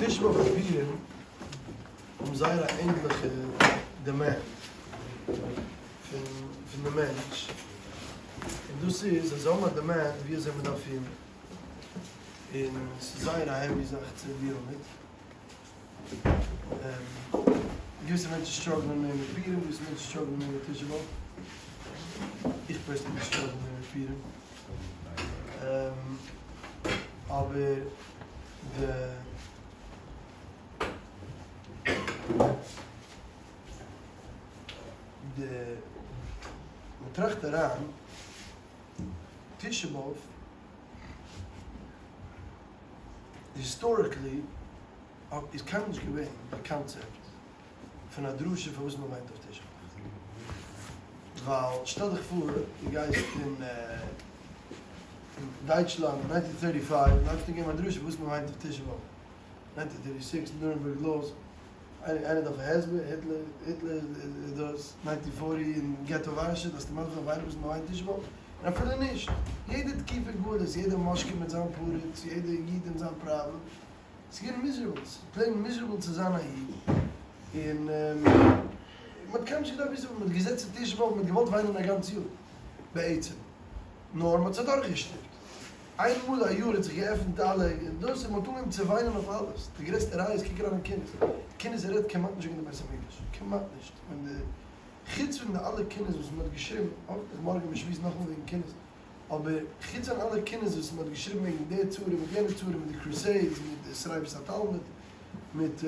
תשעה באב און פורים האבן זייער א ענדליכע demand פון פון די מענטש, און דאס איז אז זיי האבן א demand ווי אזוי מען דארף פירן, און ס'איז זייער א heavy זאך צו deal ן מיט. געוויסע מענטשן struggle ען מער מיט פורים, געוויסע מענטשן struggle ען מער מיט תשעה באב. איך personally struggle מער מיט פורים. אבער די די מ'טראכט אריין תשעה באב historically איז קיינמאל נישט געווען די קאנצעפט פון א דרשה פארוואס מען וויינט אויף תשעה באב. ווייל שטעל דיך פאר דו גייסט אין דייטשלאנד אין nineteen thirty five און הייבסט אן געבן א דרשה פארוואס מען וויינט אויף תשעה באב. nineteen thirty six Nuremberg laws, איינער דארף א הסבר? היטלער היטלער איז דאס, nineteen forty אין געטא ווארשע דארפסטו מסביר זיין פארוואס מען וויינט תשעה באב? און אפילו נישט, יעדע תקופה גלות, יעדע מאשקע מיט זיין פריץ, יעדע איד און זיין פראבלעם, ס'איז געווען miserable, ס'איז plain miserable צו זיין א איד, און מ'האט קיינמאל נישט געדארפט וויסן, מ'האט געזעצט צו תשעה באב, מ'האט געוואלט וויינען א גאנץ יאר בעצם, נאר מ'האט זיך דורכגעשטופט. איין מאל א יאר האט זיך געעפנט אלע דאס און מ'האט אנגעהויבן צו וויינען אויף אלעס, די גרעסטע ראיה איז קוק אריין אין קינות, קינות רעדט כמעט נישט וועגן די בית המקדש, כמעט נישט, ווען די חוץ פון די אלע קינות וואס מ'האט געשריבן, האפנטליך מארגן ווען מ'שמועסט נאכאמאל וועגן קינות, אבער חוץ פון אלע קינות וואס מ'האט געשריבן וועגן די צרה מיט יענע צרה מיט די crusades מיט די שריפת התלמוד מיט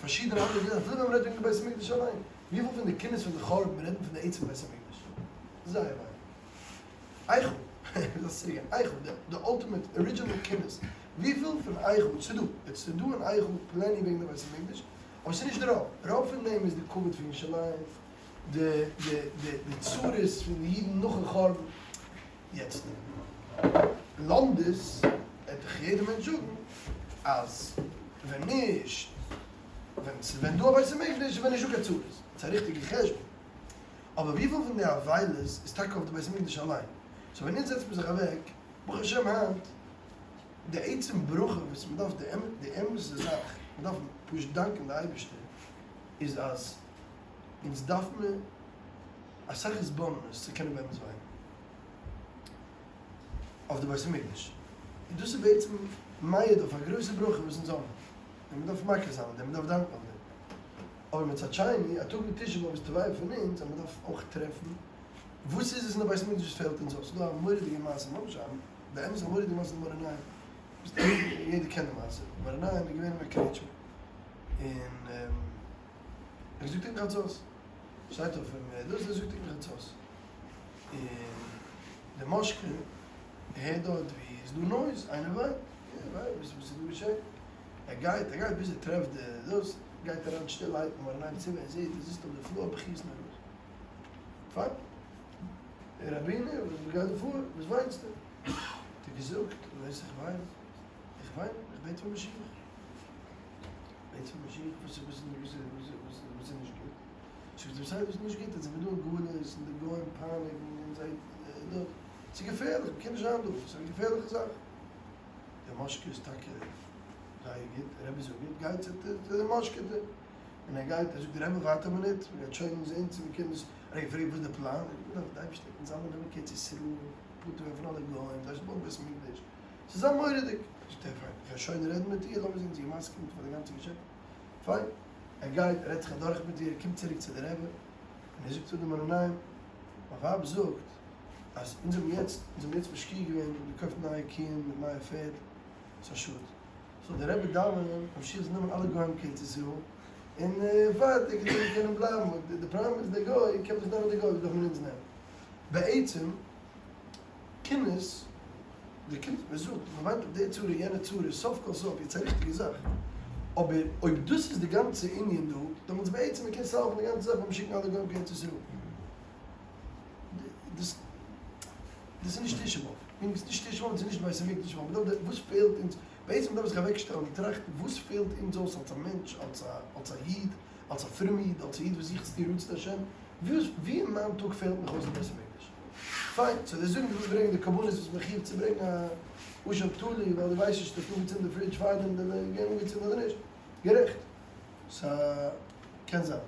פארשידענע אנדערע זאכן, אפילו ווען מ'רעדט וועגן די בית המקדש אליין, וויפיל פון די קינות פון די חורבן רעדן פון די עצם בית המקדש? זייער ווייניג. איכה, זאלסט צוריק גיין, איכה, די ultimate original קינות, וויפיל פון איכה, ס'איז דא, עס איז דא אין איכה plenty וועגן די בית המקדש, אבער ס'איז נישט די רוב, רוב פון דעם איז די כבוד פון ירושלים, די די די די צרות פון די אידן נאכן חורבן, יעצט לומדות וועט דאך יעדער מענטש זאגן אז ווען נישט, ווען ס'איז ווען דא א בית המקדש איז ווען נישט דא קיין צרות, ס'איז א ריכטיגע חשבון. אבער וויפיל פון די אבילות איז טאקע אויף די בית המקדש אליין? so ווען אונז זעצט מען זיך אוועק, ברוך השם היינט, די עצם ברכה וואס מען דארף, די אמת'ע זאך, מען דארף פשוט דאנקען די אייבערשטער, איז אז אונז דארף מיר אסאך התבוננות צו קענען באמת וויינען אויף די בית המקדש, און דאס איז בעצם מעיד אויף א גרויסע ברכה וואס אונז האבן, און מען דארף מכיר זיין אויף דעם, מען דארף דאנקען אויף דעם. אבער מצד שני, א טאג ווי תשעה באב איז תובע פון אונז אז מען דארף אויך טרעפן וואס איז עס אין די בית המקדש וואס פעלט אונז אויס. ס'איז דא א מורא'דיגע מעשה, ממש א באמת א מורא'דיגע מעשה אין מאור עיניים, יעדער קען די מעשה, מאור עיניים איז געווען אין א קרעטשמע, און ער האט געזאגט תיקון חצות, שטייט אויף אים דאס, ער זאגט תיקון חצות, און די משקה הערט דארט ווי איז דא noise, איינער וויינט, וואס איז דא געשען? ער גייט, ער גייט ביז ער טרעפט די דאס, גייט אריין שטילערהייט אין מאור עיניים צימער, ער זעהט ער זיצט אויף די floor בכיות נוראות. פיין. רבינו, וואס גייט דא פאר? וואס וויינסטו? האט ער געזאגט, ווייסט איך וויין? איך וויין, איך בעט פאר משיח. בעט פאר משיח? וואס איז וואס איז וואס איז נישט גוט? זאגט ער, סיי וואס איז נישט גוט, אונז זעמיר דא אין גלות, און די גוים פייניגן, און זיי דאס, ס'איז געפערליך, מ'קען נישט זיין דא, ס'איז א געפערליכע זאך. דער משקה איז טאקע זייער גוט, דער רבי זאגט גוט, גייט צו די משקה, און ער גייט, ער זאגט די רבי ווארט א מינוט, מען גייט שוין זען צו מען קען דאס, ער האט געפרעגט וואס איז די פלאן, ער האט געזאגט די אייבערשטער וועט אונז אלע נעמען קיין ארץ ישראל, פטור ווערן פון אלע גוים, דאס בויען בית המקדש, ס'איז זייער מורא'דיג, זאגט ער פיין, איך גיי שוין רעדן מיט איר, לאמיר זען צו זי איז מסכים פאר די גאנצע געשעפט, פיין, ער גייט, ער רעדט זיך אדורך מיט איר, ער קומט צוריק צו די רבי, און ער זאגט צו דעם מאור עיניים, מיין ווייב זאגט אז אונז האבן יעצט, אונז האבן יעצט משקיע געווען און געקויפט נייע קיען מיט נייע פערד, ס'איז א שאד. זאל דער רבי דאווענען אז משיח זאל נעמען אלע גוים קיין ארץ ישראל, און פארטיג, און זיי קענען בלייבן, די פראבלעם איז די גוי, קען מען דאך נעמען די גוי, וואס דארף מען אונז נעמען? בעצם, קינות, די קינות, מען זאגט, מען וויינט אויף די צרה יענע צרה, סוף כל סוף איז עס א ריכטיגע זאך, אבער אויב דאס איז די גאנצע ענין דא, דעמאלטס בעצם מען קען solve ן די גאנצע זאך ביים שיקן אלע גוים קיין ארץ ישראל. דאס דאס איז נישט תשעה באב, און עס איז נישט תשעה באב, עס איז נישט בית המקדש, ווייל מען דארף, וואס פעלט אונז, בעצם דארף מען זיך אוועקשטעלן און טראכטן וואס פעלט אונז אויס אלס א מענטש, אלס א אלס א איד, אלס א פרומע איד, אלס א איד וואס זוכט צו טון רצון השם, וואס ווי אין מיין טאג פעלט מיך אויס די בית המקדש? פיין, so די זאגן דו ווילסט ברענגען די קרבנות וואס מחויב צו ברענגען א אשם תלוי ווייל דו ווייסט נישט צו האט אנגעצינדן די fridge פארדעם די געווען אנגעצינדן אדער נישט. גערעכט. סא קען זיין.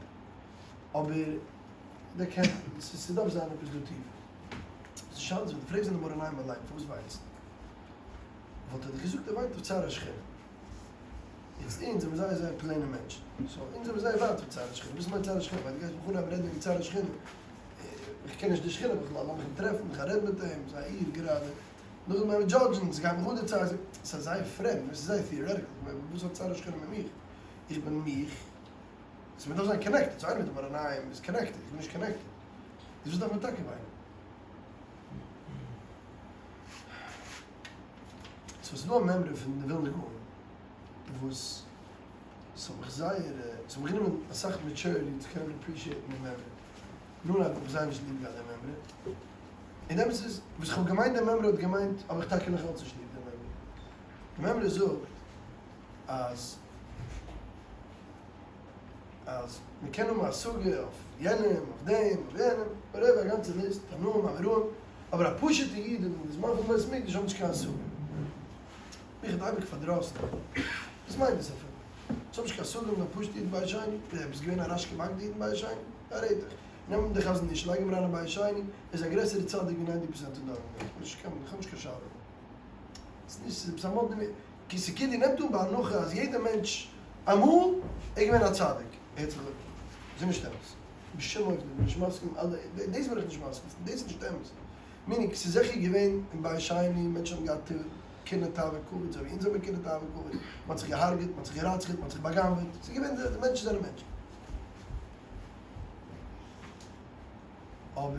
אבער דער קען, ס'דארף זיין עפעס דא טיפער. ס'איז שאד אז ווען דו פרעגסט דעם מאור עיניים אליין פארוואס וויינסטו? וואלט ער דיך געזאגט ער וויינט אויף צער השכינה. יעצט אונז זעמיר זייער זייער פלעינע מענטשן. סאו אונז זעמיר זייער ווייט פון צער השכינה. וואס מיינט צער השכינה? ווייל דו גייסט מיך אנהייבן רעדן וועגן צער השכינה. איך קען נישט די שכינה בכלל, לאמיך אים טרעפן, איך גיי רעדן מיט אים, ס'איז א איד גראדע. נאכדעם גייט מען דזשאדזשן, ס'גייט מיך אן די צער, ס'איז זייער פרעמד, ס'איז זייער טעארעטיקל, כ'מיין וואס האט צער השכינה מיט מיך? איך בין מיך, סאו מ'דארף זיין קאנעקטעד, סאו איינער מיט די מאור עיניים איז קאנעקטעד, איך בין נישט קאנעקטעד, איז וואס דארף מען טאקע וויינען? סאו ס'איז דא א מימרא פון די ווילנא גאון וואס ס'האט מיך זייער, ס'האט מיך גענומען אסאך מעטשורעטי צו קענען עפרישיעטן די מימרא. אין אנהייב האב איך זייער נישט ליב געהאט די מימרא, און די אמת איז, וואס איך האב געמיינט די מימרא האט געמיינט, האב איך טאקע נאך אלץ נישט ליב די מימרא. די מימרא זאגט אז אז מען קען האבן השגה אויף יענעם, אויף דעם, אויף יענעם, וואטעווער, א גאנצע ליסט, תנאים, אמוראים, אבער א פשוט'ע איד אין די זמן פון בית המקדש האט נישט קיין השגה. מיך האט אייביג פארדראסן, וואס מיינט דאס אפילו? איך האב נישט קיין השגה מיט א פשוט'ע איד אין בית שני, ביסט געווען א רשכבה"ג איד אין בית שני? ווער רעדט איך? נעם די חזון איש לייג אים אריין אין בית שני, ער איז א גרעסערע צדיק ווי ניינטי פערסענט פון די ארום, איך האב נישט קיין שאלה. ס'איז נישט, ס'איז עפעס א מאדנע מין, כי ס'כאילו נעמט אן בהנחה אז יעדער מענטש אמאל איז געווען א צדיק, הערט זיך אויף, ס'איז נישט אמת, בשום אופן איך בין נישט מסכים, דאס בין איך נישט מסכים, דאס איז נישט אמת, מינינג ס'איז זיכער געווען אין בית שני מענטשן האבן געהאט קנאה תאווה כבוד אזוי ווי אונז האבן קנאה תאווה כבוד, מ'האט זיך געהארגעט, מ'האט זיך גערצח'עט, מ'האט זיך בא'גנב'עט, ס'איז געווען די מענטשן זענען מענטשן. אבער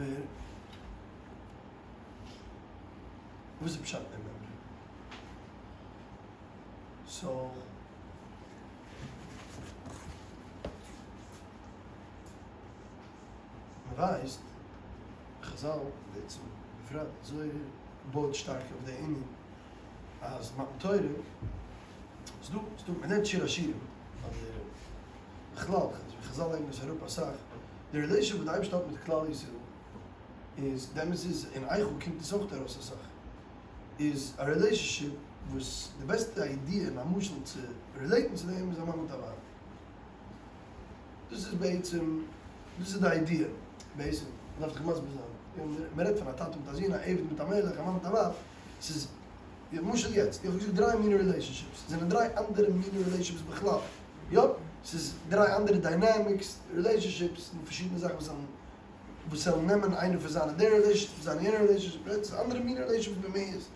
וואס איז פשט אין דעם מימרא? סאו. מ'ווייסט, חזל בעצם בפרט זוהר בויט שטארק אויף די ענין אז מתן תורה איז דא, ס'דא, מ'לערנט שיר השירים אדער בכלל חזל לייגן עס אראפ אסאך, די רילעישאן וואס די אייבערשטער האט מיט כלל ישראל איז, די אמת איז אין איכה קומט עס אויך ארויס אסאך, איז א רילעישאנשיפ וואס די בעסטע איידיע און א משל צו רילעיטן צו דעם איז א מאן מיט א ווייב. דאס איז בעצם, דאס איז די איידיע, בעצם, מ'דארף זיך מסביר זיין, מ'רעדט פון א טאטע מיט א זון, א עבד מיט א מלך, א מאן מיט א ווייב, ס'איז, למשל יעצט, איך האב געזאגט דריי מיני רילעישאנשיפס, ס'זענען דריי אנדערע מיני רילעישאנשיפס בכלל, יא, ס'איז דריי אנדערע דיינעמיקס, רילעישאנשיפס, און פארשידענע זאכן וואס זענען, וואס זאלן נעמען איינער פון זיינע די רילעישאנשיפ, פון זיינע יענע רילעישאנשיפ, ס'איז אנדערע מיני רילעישאנשיפס במהות.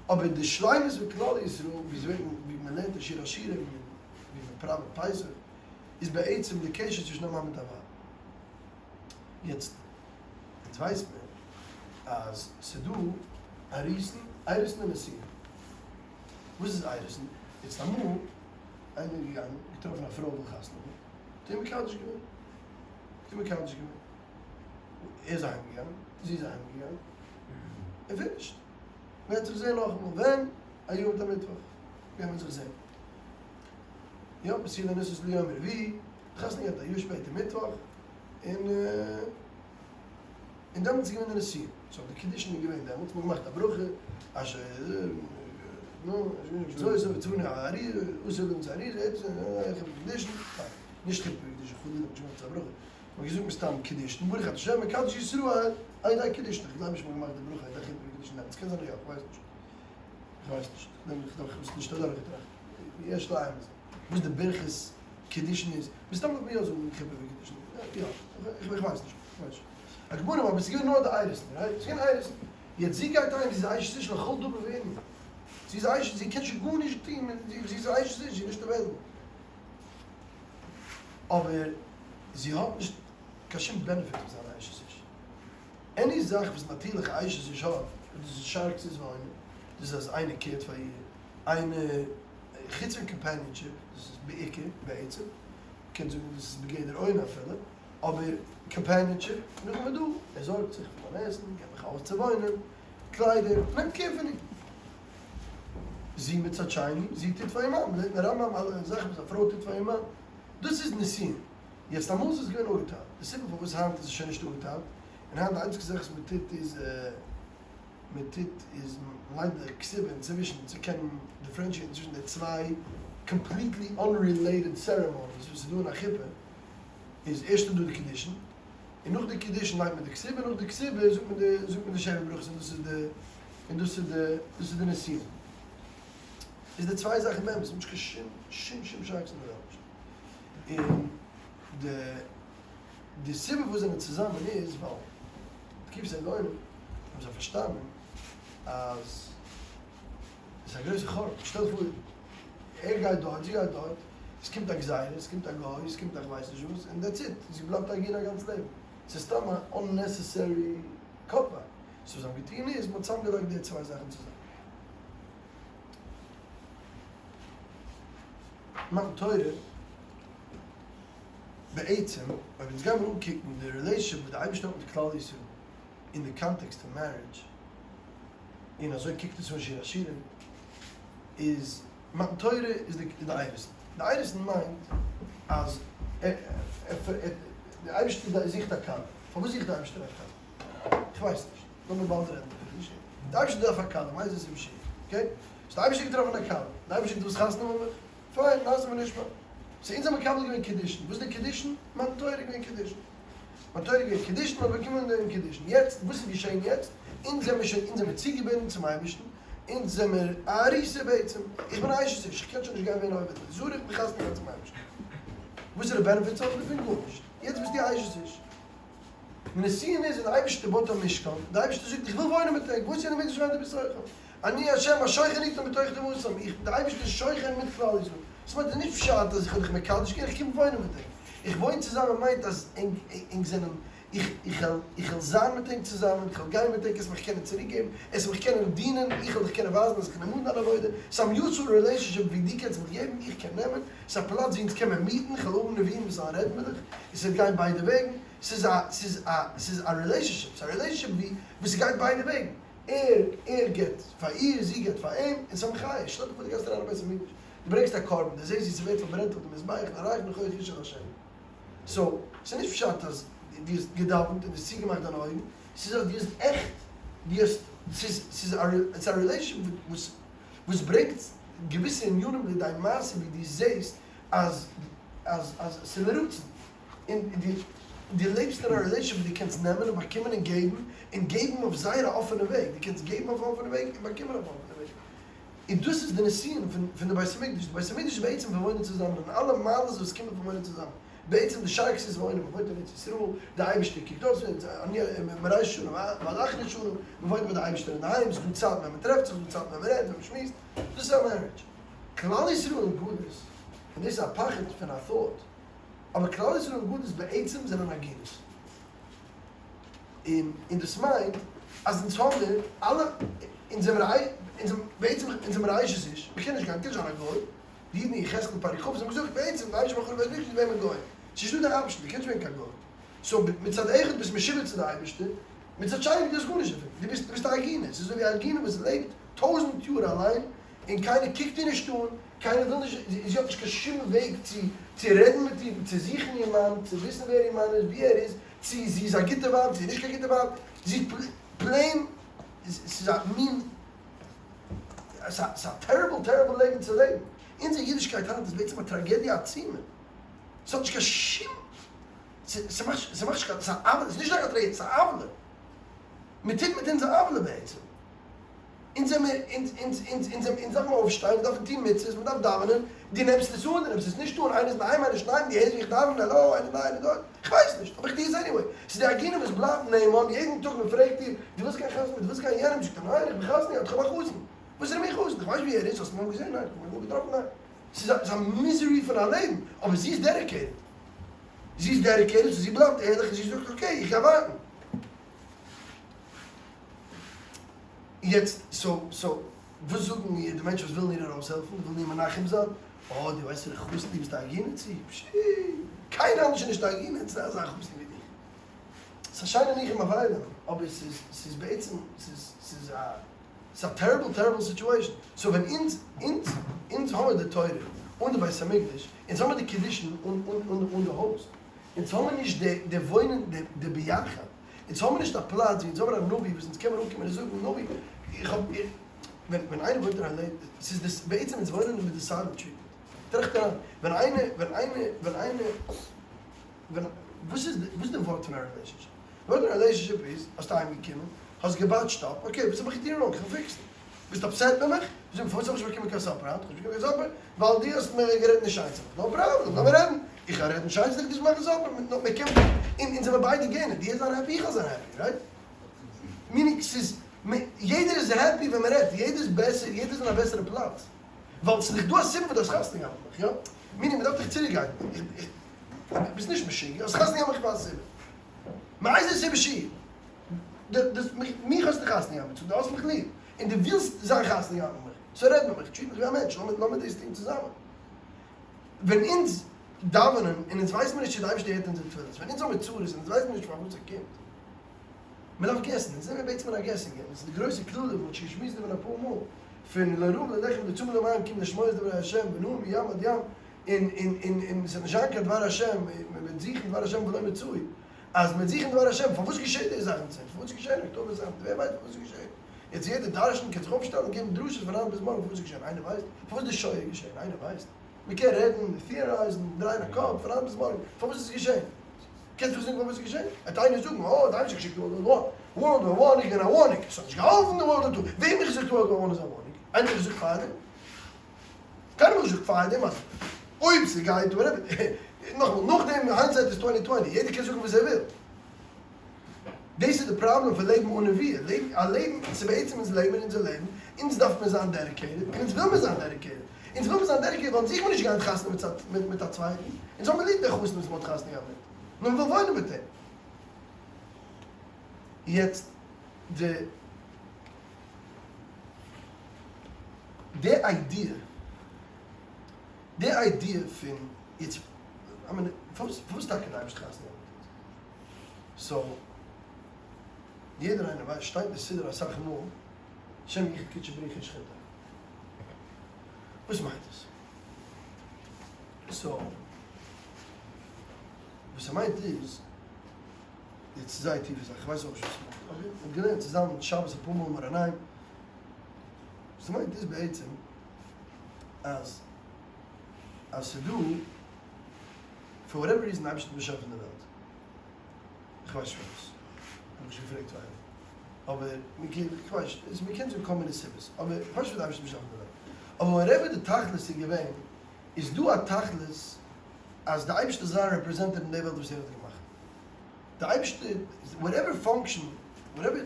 אבער די שלימות פון כלל ישראל, ווי מ'לערנט אין שיר השירים, ווי מען פראוועט פסח, איז בעצם די קשר צווישן א מאן מיט א ווייב. יעצט, אונז ווייסט מען אז ס'דא אירוסין, אירוסין און נישואין. וואס איז אירוסין? יעצט אמאל, איינער איז געגאנגען, געטראפן א פרוי וויל חתונה האבן, האט איר מקדש געווען. האט איר מקדש געווען. ער איז אהיים געגאנגען, זי איז אהיים געגאנגען, און פינישט. מען וועט זיך זען נאכאמאל, ווען? א יאר מיט א מיטוואך גייט מען זיך זען. יא, בתולה נישאת ליום רביעי, חתונה געהאט א יאר שפעטער מיטוואך, און און דעמאלטס איז געווען די נישואין, סאו די קידושין איז געווען דעמאלטס, מ'האט געמאכט א ברכה, אשר נו, אזוי אזוי וצונו על האריה, אסור למצוא אריה, קידושין, נישט חופה וקידושין חלילה, מ'האט נישט געמאכט אזא ברכה, מ'האט געזאגט מסתם קידושין, ברוך אתה השם מקדש ישראל על ידי קידושין, איך גלייב נישט מ'האט געמאכט די ברכה על ידי חופה וקידושין דעמאלטס, קען זיין אז יא, איך ווייס נישט, איך ווייס נישט, איך האב עס נישט אדורכגעטראכט. יש לעיין בזה. וואס די ברכת קידושין איז, מסתם דארף מען יא זאגן חופה וקידושין, יא, איך ווייס נישט, איך ווייס נישט. על כל פנים אבער ס'איז געווען נאר די אירוסין, רייט? ס'איז געווען אירוסין. יעצט זי גייט אהיים, זי איז א אשת איש לכל דבר וענין. זי איז א אשת, זי קען שוין גארנישט טון, זי איז א אשת איש, זי איז נישט עוועילעבל. אבער זי האט נישט קיין שום בענעפיט פון זיין א אשת איש. עני זאך וואס נאטירליך א אשת איש האט, דאס איז שאר כסות ועונה, דאס איז אז איינער קעירט פאר איר, איינער, חוץ פון קאמפעניאנשיפ, דאס איז בעיקר, בעצם, מ'קען זאגן דאס איז בגדר עונה אפילו, אבער קאמפעניאנשיפ, נאכדעם איז דא, ער זארגט זיך פאר מיין עסן, געבט מיך א הויז צו וואוינען, קליידער, נעמט קעיר פון איר. זי מצד שני, זי טוט פאר איר מאן, מ'זעט אין רמב"ם אלע זאכן וואס א פרוי טוט פאר איר מאן, דאס איז נישואין. יעצט אמאל איז עס געווען אפגעטיילט, די סיבה פארוואס היינט איז עס שוין נישט אפגעטיילט, און היינט די איינציגסטע זאך וואס מ'טוט איז. מען טוט איז מען ליינט די כתובה אינצווישן צו קענען דיפרענשיעטן צווישן די צוויי קאמפליטלי אנרילעיטעד סערעמאניס וואס איז דא אין א חופה, איז ערשט איז דא די קידושין, און נאך די קידושין ליינט מען די כתובה, און נאך די כתובה זאגט מען די זאגט מען די שבע ברכות און דאס איז די און דאס איז די דאס איז די נישואין. איז די צוויי זאכן באמת האבן נישט קיין שום שום שום שייכות אין די וועלט נישט. און די די סיבה וואס זענען צוזאמען איז ווייל תקופת הגאונים האבן זיי פארשטאנען אז עס איז א גרויסע חורבן, שטעל דיך פאר ער גייט דארט זי גייט דארט, עס קומט א גזירה, עס קומט א גוי, עס קומט א כ'ווייס נישט וואס, און דעטס איט, זי בלייבט א עגונה א גאנץ לעבן, עס איז סתם א אננעסעסערי קאפוויי, סאו וואס זיי האבן געטון איז מען האט צוזאמגעלייגט די צוויי זאכן צוזאמען. מתן תורה. בעצם אויב אונז גיימיר אנקוקן די רילעישאנשיפ וואס די אייבערשטער האט מיט כלל ישראל אין די קאנטעקסט פון מערידזש, און אזוי קוקט עס אן שיר השירים, איז מתן תורה איז די אירוסין. די אירוסין מיינט אז די אייבערשטער זוכט א כלה. פארוואס זוכט די אייבערשטער א כלה? איך ווייס נישט. לאמיר באלד רעדן דערפון. נישט די אייבערשטער דארף א כלה, מאיזה סיבה שיהיה. אקעי? סאו די אייבערשטער האט געטראפן א כלה. די אייבערשטער זאגט דו ווילסט חתונה האבן מיט מיך? פיין, נעשה ונשמע. סאו אונז האבן מקבל געווען קידושין. וואס איז די קידושין? מתן תורה איז געווען קידושין. מתן תורה איז געווען קידושין, מ'האט באקומען דעם קידושין. יעצט, וואס איז געשען יעצט? אונז זעמיר שוין, אונז זעמיר צוגעבינדן צום אייבערשטן, אונז זעמיר א ארוסה בעצם. איך בין א אשת איש, איך קען שוין נישט גיין ווערן א עובד זרה, איך בין חתונה געהאט צום אייבערשטן. וואס איז די בענעפיטס האבן דערפון? גארנישט. יעצט ביסטו א אשת איש. נישואין איז ווען די אייבערשטער בויט א משכן, די אייבערשטער זאגט איך וויל וואוינען מיט ענק, והייתי להם למקדש ושכנתי בתוכם, אני ה' השוכן אתם בתוך טומאתם, איך די אייבערשטער איז שוכן מיט כלל ישראל, דאס מיינט נישט פשט אז איך האב דיך מקדש געווען, איך קום וואוינען מיט ענק, איך וואוין צוזאמען מיינט אז ענק ענק זענען, איך איך וועל איך וועל זיין מיט ענק צוזאמען, איך וועל גיין מיט ענק, עס מיך קענען צוריק געבן, עס מיך קענען דינען, איך וועל דיך קענען ווייזן אז איך נעם אן דיין עבודה, ס'איז א מיוטשועל רילעישאנשיפ ווי דו קענסט מיך געבן, איך קען נעמען, ס'איז א פלאץ ווי אונז קען מען מיטן, כ'וועל האבן נביאים וואס זאלן רעדן מיט דיך, און ס'וועט גיין ביידע וועגן, ס'איז א ס'איז א ס'איז א רילעישאנשיפ, ס'איז א רילעישאנשיפ ווי וואס ס'גייט ביידע וועגן, ער ער געבט פאר איר, זי געבט פאר אים, און ס'איז א מחיה, שטעל דיך פאר דו גייסט אריין אין בית המקדש, דו ברענגסט א קרבן, דו זעסט ווי ס'ווערט פארברענט אויף די מזבח, ריח ניחוח אשה להשם. סאו, ס'איז נישט פשט אז דו האסט געדאווענט און דו האסט צוגעמאכט דיינע אויגן, ס'איז אז דו האסט עכט, דו האסט, ס'איז ס'איז א רילעישאנשיפ וואס וואס ברענגט געוויסע ענינים לידי מעשה ווי דו זעסט אז אז אז ס'איז לרצון, און דו דו לעבסט אין א רילעישאנשיפ וואו דו קענסט נעמען און באקומען און געבן, און געבן אויף זייער א אפענע וועג, דו קענסט געבן אויף א אפענע וועג און באקומען אויף א אפענע וועג. און דאס איז די נישואין פון פון די בית המקדש, די בית המקדש איז בעצם פון וואוינען צוזאמען און אלע מעלות וואס קומען פון וואוינען צוזאמען, בעצם די שארקס איז וואוינען, מען וואוינט אין ארץ ישראל, די אייבערשטער קוקט אויס און אני מראשית שנה ועד אחרית שנה, מען וואוינט מיט די אייבערשטער אינדערהיים, ס'איז דא צייטן ווען מען טרעפט זיך, ס'איז דא צייטן ווען מען רעדט, ווען מען שמועסט, דאס איז א מערידזש. כלל ישראל אין גלות, און דאס איז א פחד פון א thought, אבער כלל ישראל אין גלות בעצם זענען עגונות. און און דאס מיינט אז אונז האמיר אלע, אונז זעמיר א, אונז בעצם אונז זעמיר א אשת איש, מען קען נישט גיין, מען קען נישט זיין א גוי, די אידן אין יחזקאל פרק כ' האבן געזאגט בעצם די אייבערשטער מאכט חרוב בית מקדש ווערן מיר גוים, ס'איז נישטא די אפשן, דו קענסט נישט ווערן קיין גוי, סאו מצד אחד ביסט משועבד צו די אייבערשטער, מצד שני דו האסט גארנישט דערפון, דו ביסט דו ביסט א עגונה, ס'איז אזוי ווי א עגונה וואס לעבט טויזענט יאר אליין און קיינער קוקט איר נישט אן, קיינער וויל נישט, זי האט נישט קיין שום וועג צו צו רעדן מיט איר, צו זוכן איר מאן, צו וויסן ווער איר מאן איז, וואו ער איז, צו זי איז א גוטע ווייב, צו נישט קיין גוטע ווייב, זי איז פלעין, ס'איז א מין, ס'איז א טעריבל טעריבל לעבן צו לעבן. אונזער אידישקייט היינט איז בעצם א טראגעדיע עצומה. ס'האט נישט קיין שום, ס'מאכט נישט קיין, ס'איז א עוולה, ס'איז נישט נאר א טראגעדיע, ס'איז א עוולה. מ'טוט מיט אונז א עוולה בעצם. אונז זעמיר, אונז, אונז, אונז, אונז, אונז דארף מען אויפשטיין, מיר דארפן טון מצוות, מען דארף דאווענען, דו נעמסט עס אן, דו נעמסט עס נישט אן, איינער איז אינדערהיים, איינער איז נישט אינדערהיים, דו הערסט ווי איך דאווען, האלא, איינער דא, איינער דארט, איך ווייס נישט, אבער איך טו עס עניוועי. ס'איז די עגונה וואס בלייבט נאמן, יעדן טאג מען פרעגט איר, דו ווילסט גיין חתונה, דו ווילסט גיין יענעם, זאגט ער, ניין, איך בין חתונה געהאט, איך האב א חתן. וואס איז מין חתן? איך ווייס ווי ער איז, האסט אים אמאל געזען? ניין, איך האב אים אמאל געטראפן? ניין. ס'איז א, ס'איז א מיזערי פון א לעבן, אבער זי איז דעדיקעיטעד. זי איז דעדיקעיטעד, סאו זי בלייבט ערליך און זי זאגט, אקעי, איך גיי ווארטן. יעצט סאו סאו וואס זאגן איר די מענטשן וואס ווילן איר ארויסהעלפן, ווילן איר מנחם זיין, אה דו ווייסט ווער חתן דו ביסט א עגונה צו? פשי! קיינער אנדערש איז נישט א עגונה צו אזא חתן ווי דיך. ס'איז א שיינע ניחום אבלים, אבער ס'איז ס'איז בעצם ס'איז ס'איז א ס'איז א טעריבל טעריבל סיטועשאן. סאו ווען אונז אונז אונז האמיר די תורה אן די בית המקדש, אונז האמיר די קידושין אן אן אן די הויז, אונז האמיר נישט די די וואוינען די די ביחד. אונז האבן נישט א פלאץ ווי אונז האבן א נביא וואס אונז קען מיר אנקומען און זאגן נביא איך האב ווען ווען איינער וואוינט אין א לעב ס'איז דאס בעצם אונז וואוינען מיט די סיילענט טריטמענט טראכט אריין ווען איינער ווען איינער ווען איינער ווען וואס איז וואס איז די ווארט פון א רילעישאנשיפ? די ווארט פון א רילעישאנשיפ איז האסט אהיימגעקומען האסט געבאטשט אפ okay וואס האב איך געטון wrong? כ'וועל fix ן. ביסט upset מיט מיך? זאג מיר פארוואס האב איך נישט באקומען קיין supper היינט? איך האב נישט באקומען קיין supper ווייל דו האסט מיר גערעדט נישט שיין צו מיך. no problem, לאמיר רעדן. איך גיי רעדן שיין צו דיך, דו זאלסט מאכן supper. מען קען, און אונז זעמיר ביידע גענער, דו וועסט זיין happy, איך וועל זיין happy, right? Meaning ס'איז, יעדער איז happy ווען מען רעדט, יעדער איז בעסער, יעדער איז אין א בעסערע פלאץ. ווייל ס'איז דאך דא א סיבה פארוואס דו האסט חתונה געהאט מיט מיך, יא? Meaning מען דארף דאך צוריקגיין. איך, ביסט נישט משוגע, האסט חתונה געהאט מיט מיך פאר א סיבה. מאיזה סיבה שיהיה. מיך האסטו חתונה געהאט מיט, so דו האסט מיך ליב, און דו ווילסט זיין חתונה געהאט מיט מיך, so רעד מיט מיך, treat מיך ווי א מענטש, לאמיר דאס טון צוזאמען. ווען אונז דאווענען און אונז ווייסן מיר נישט צו די אייבערשטער הערט אונזער תפילות, ווען אונז האבן מיר צרות און אונז ווייסן מיר נישט פארוואס ער קומט, מען דארף guess ן, אונז זעמיר בעצם אין א guessing game, דאס איז די גרויסע קללה וואס מ'האט שוין געשמועסט דערפון אפאר מאל, פון לא רעב ללחם ולא צמא למים כי אם לשמוע את דברי ה' ונהר מים עד ים, און און און און ס'וועט נישט זיין קיין דבר השם, מען וועט זוכן דבר השם ולא מצאוהו. אז מ'וועט זוכן דבר השם, פארוואס געשעט די זאכן צו אונז? פארוואס געשען אקטאבער זאכן? ווער ווייסט פארוואס ס'איז געשען? יעצט יעדער דרשן קען זיך אויפשטעלן און געבן דרשות פון היינט ביז מארגן פארוואס ס'איז געשען, איינער ווייסט? פארוואס די שואה איז געשען? איינער ווייסט? מ'קען רעדן, theorize ן, דרייען א קאפ פון היינט ביז מארגן פארוואס איז עס געשען? קענסט מיך זאגן פארוואס ס'איז געשען? וועט איינער זאגן, אה, די אייבערשטער האט געשיקט World War One, World War One איז געווען א warning, עס האט נישט געהאלפן די World War Two, וועם האט געזאגט World War One איז א warning? איינער האט געזאגט פארדעם? קיינער האט נישט געזאגט פארדעם אז אויב ס'גייט whatever, נאכאמאל נאכדעם hindsight איז twenty twenty, יעדער קען זאגן וואס ער וויל. דאס איז די פראבלעם פון לעבן אן נביאה, לעבן א לעבן, ס'איז בעצם אונז לעבן אונזער לעבן, אונז דארף מיר זיין dedicated, און אונז וויל מיר זיין dedicated, אונז וויל מיר זיין dedicated ווייל אונז זוכן מיר נישט גיין חתונה מיט א צווייטן, אונז האבן ליב דער חתן וואס מ'האט חתונה געהאט מיט, נאר מ'וויל וואוינען מיט אים. יעצט די. די idea, די idea פון יעצט, I mean, פארוואס פארוואס טאקע די אייבערשטער חתונה געהאט מיט אונז? So, יעדער איינער ווייסט, שטייט אין סידור אסאך מאל, לשם יחוד קודשא בריך הוא ושכינתיה. וואס מיינט עס? So, וואס ער מיינט איז, יעצט ס'איז זייער טיפע זאך, איך ווייס אויך נישט וואס ס'מיינט, אבער מ'האט געלערנט צוזאמען שבת אפאר מאל מאור עינים, וואס ס'מיינט איז בעצם אז אז ס'דא for whatever reason די אייבערשטער האט באשאפן די וועלט, איך ווייס נישט פארוואס, איך האב נישט געפרעגט פאר אים, אבער מ'קען, איך ווייס נישט, מ'קען זאגן כל מיני סיבות, אבער איך ווייס נישט פארוואס די אייבערשטער האט באשאפן די וועלט, אבער whatever די תכלית איז געווען, איז דא א תכלית אז די אייבערשטער זאל זיין represented אין די וועלט וואס ער האט געמאכט. די אייבערשטער, whatever function, whatever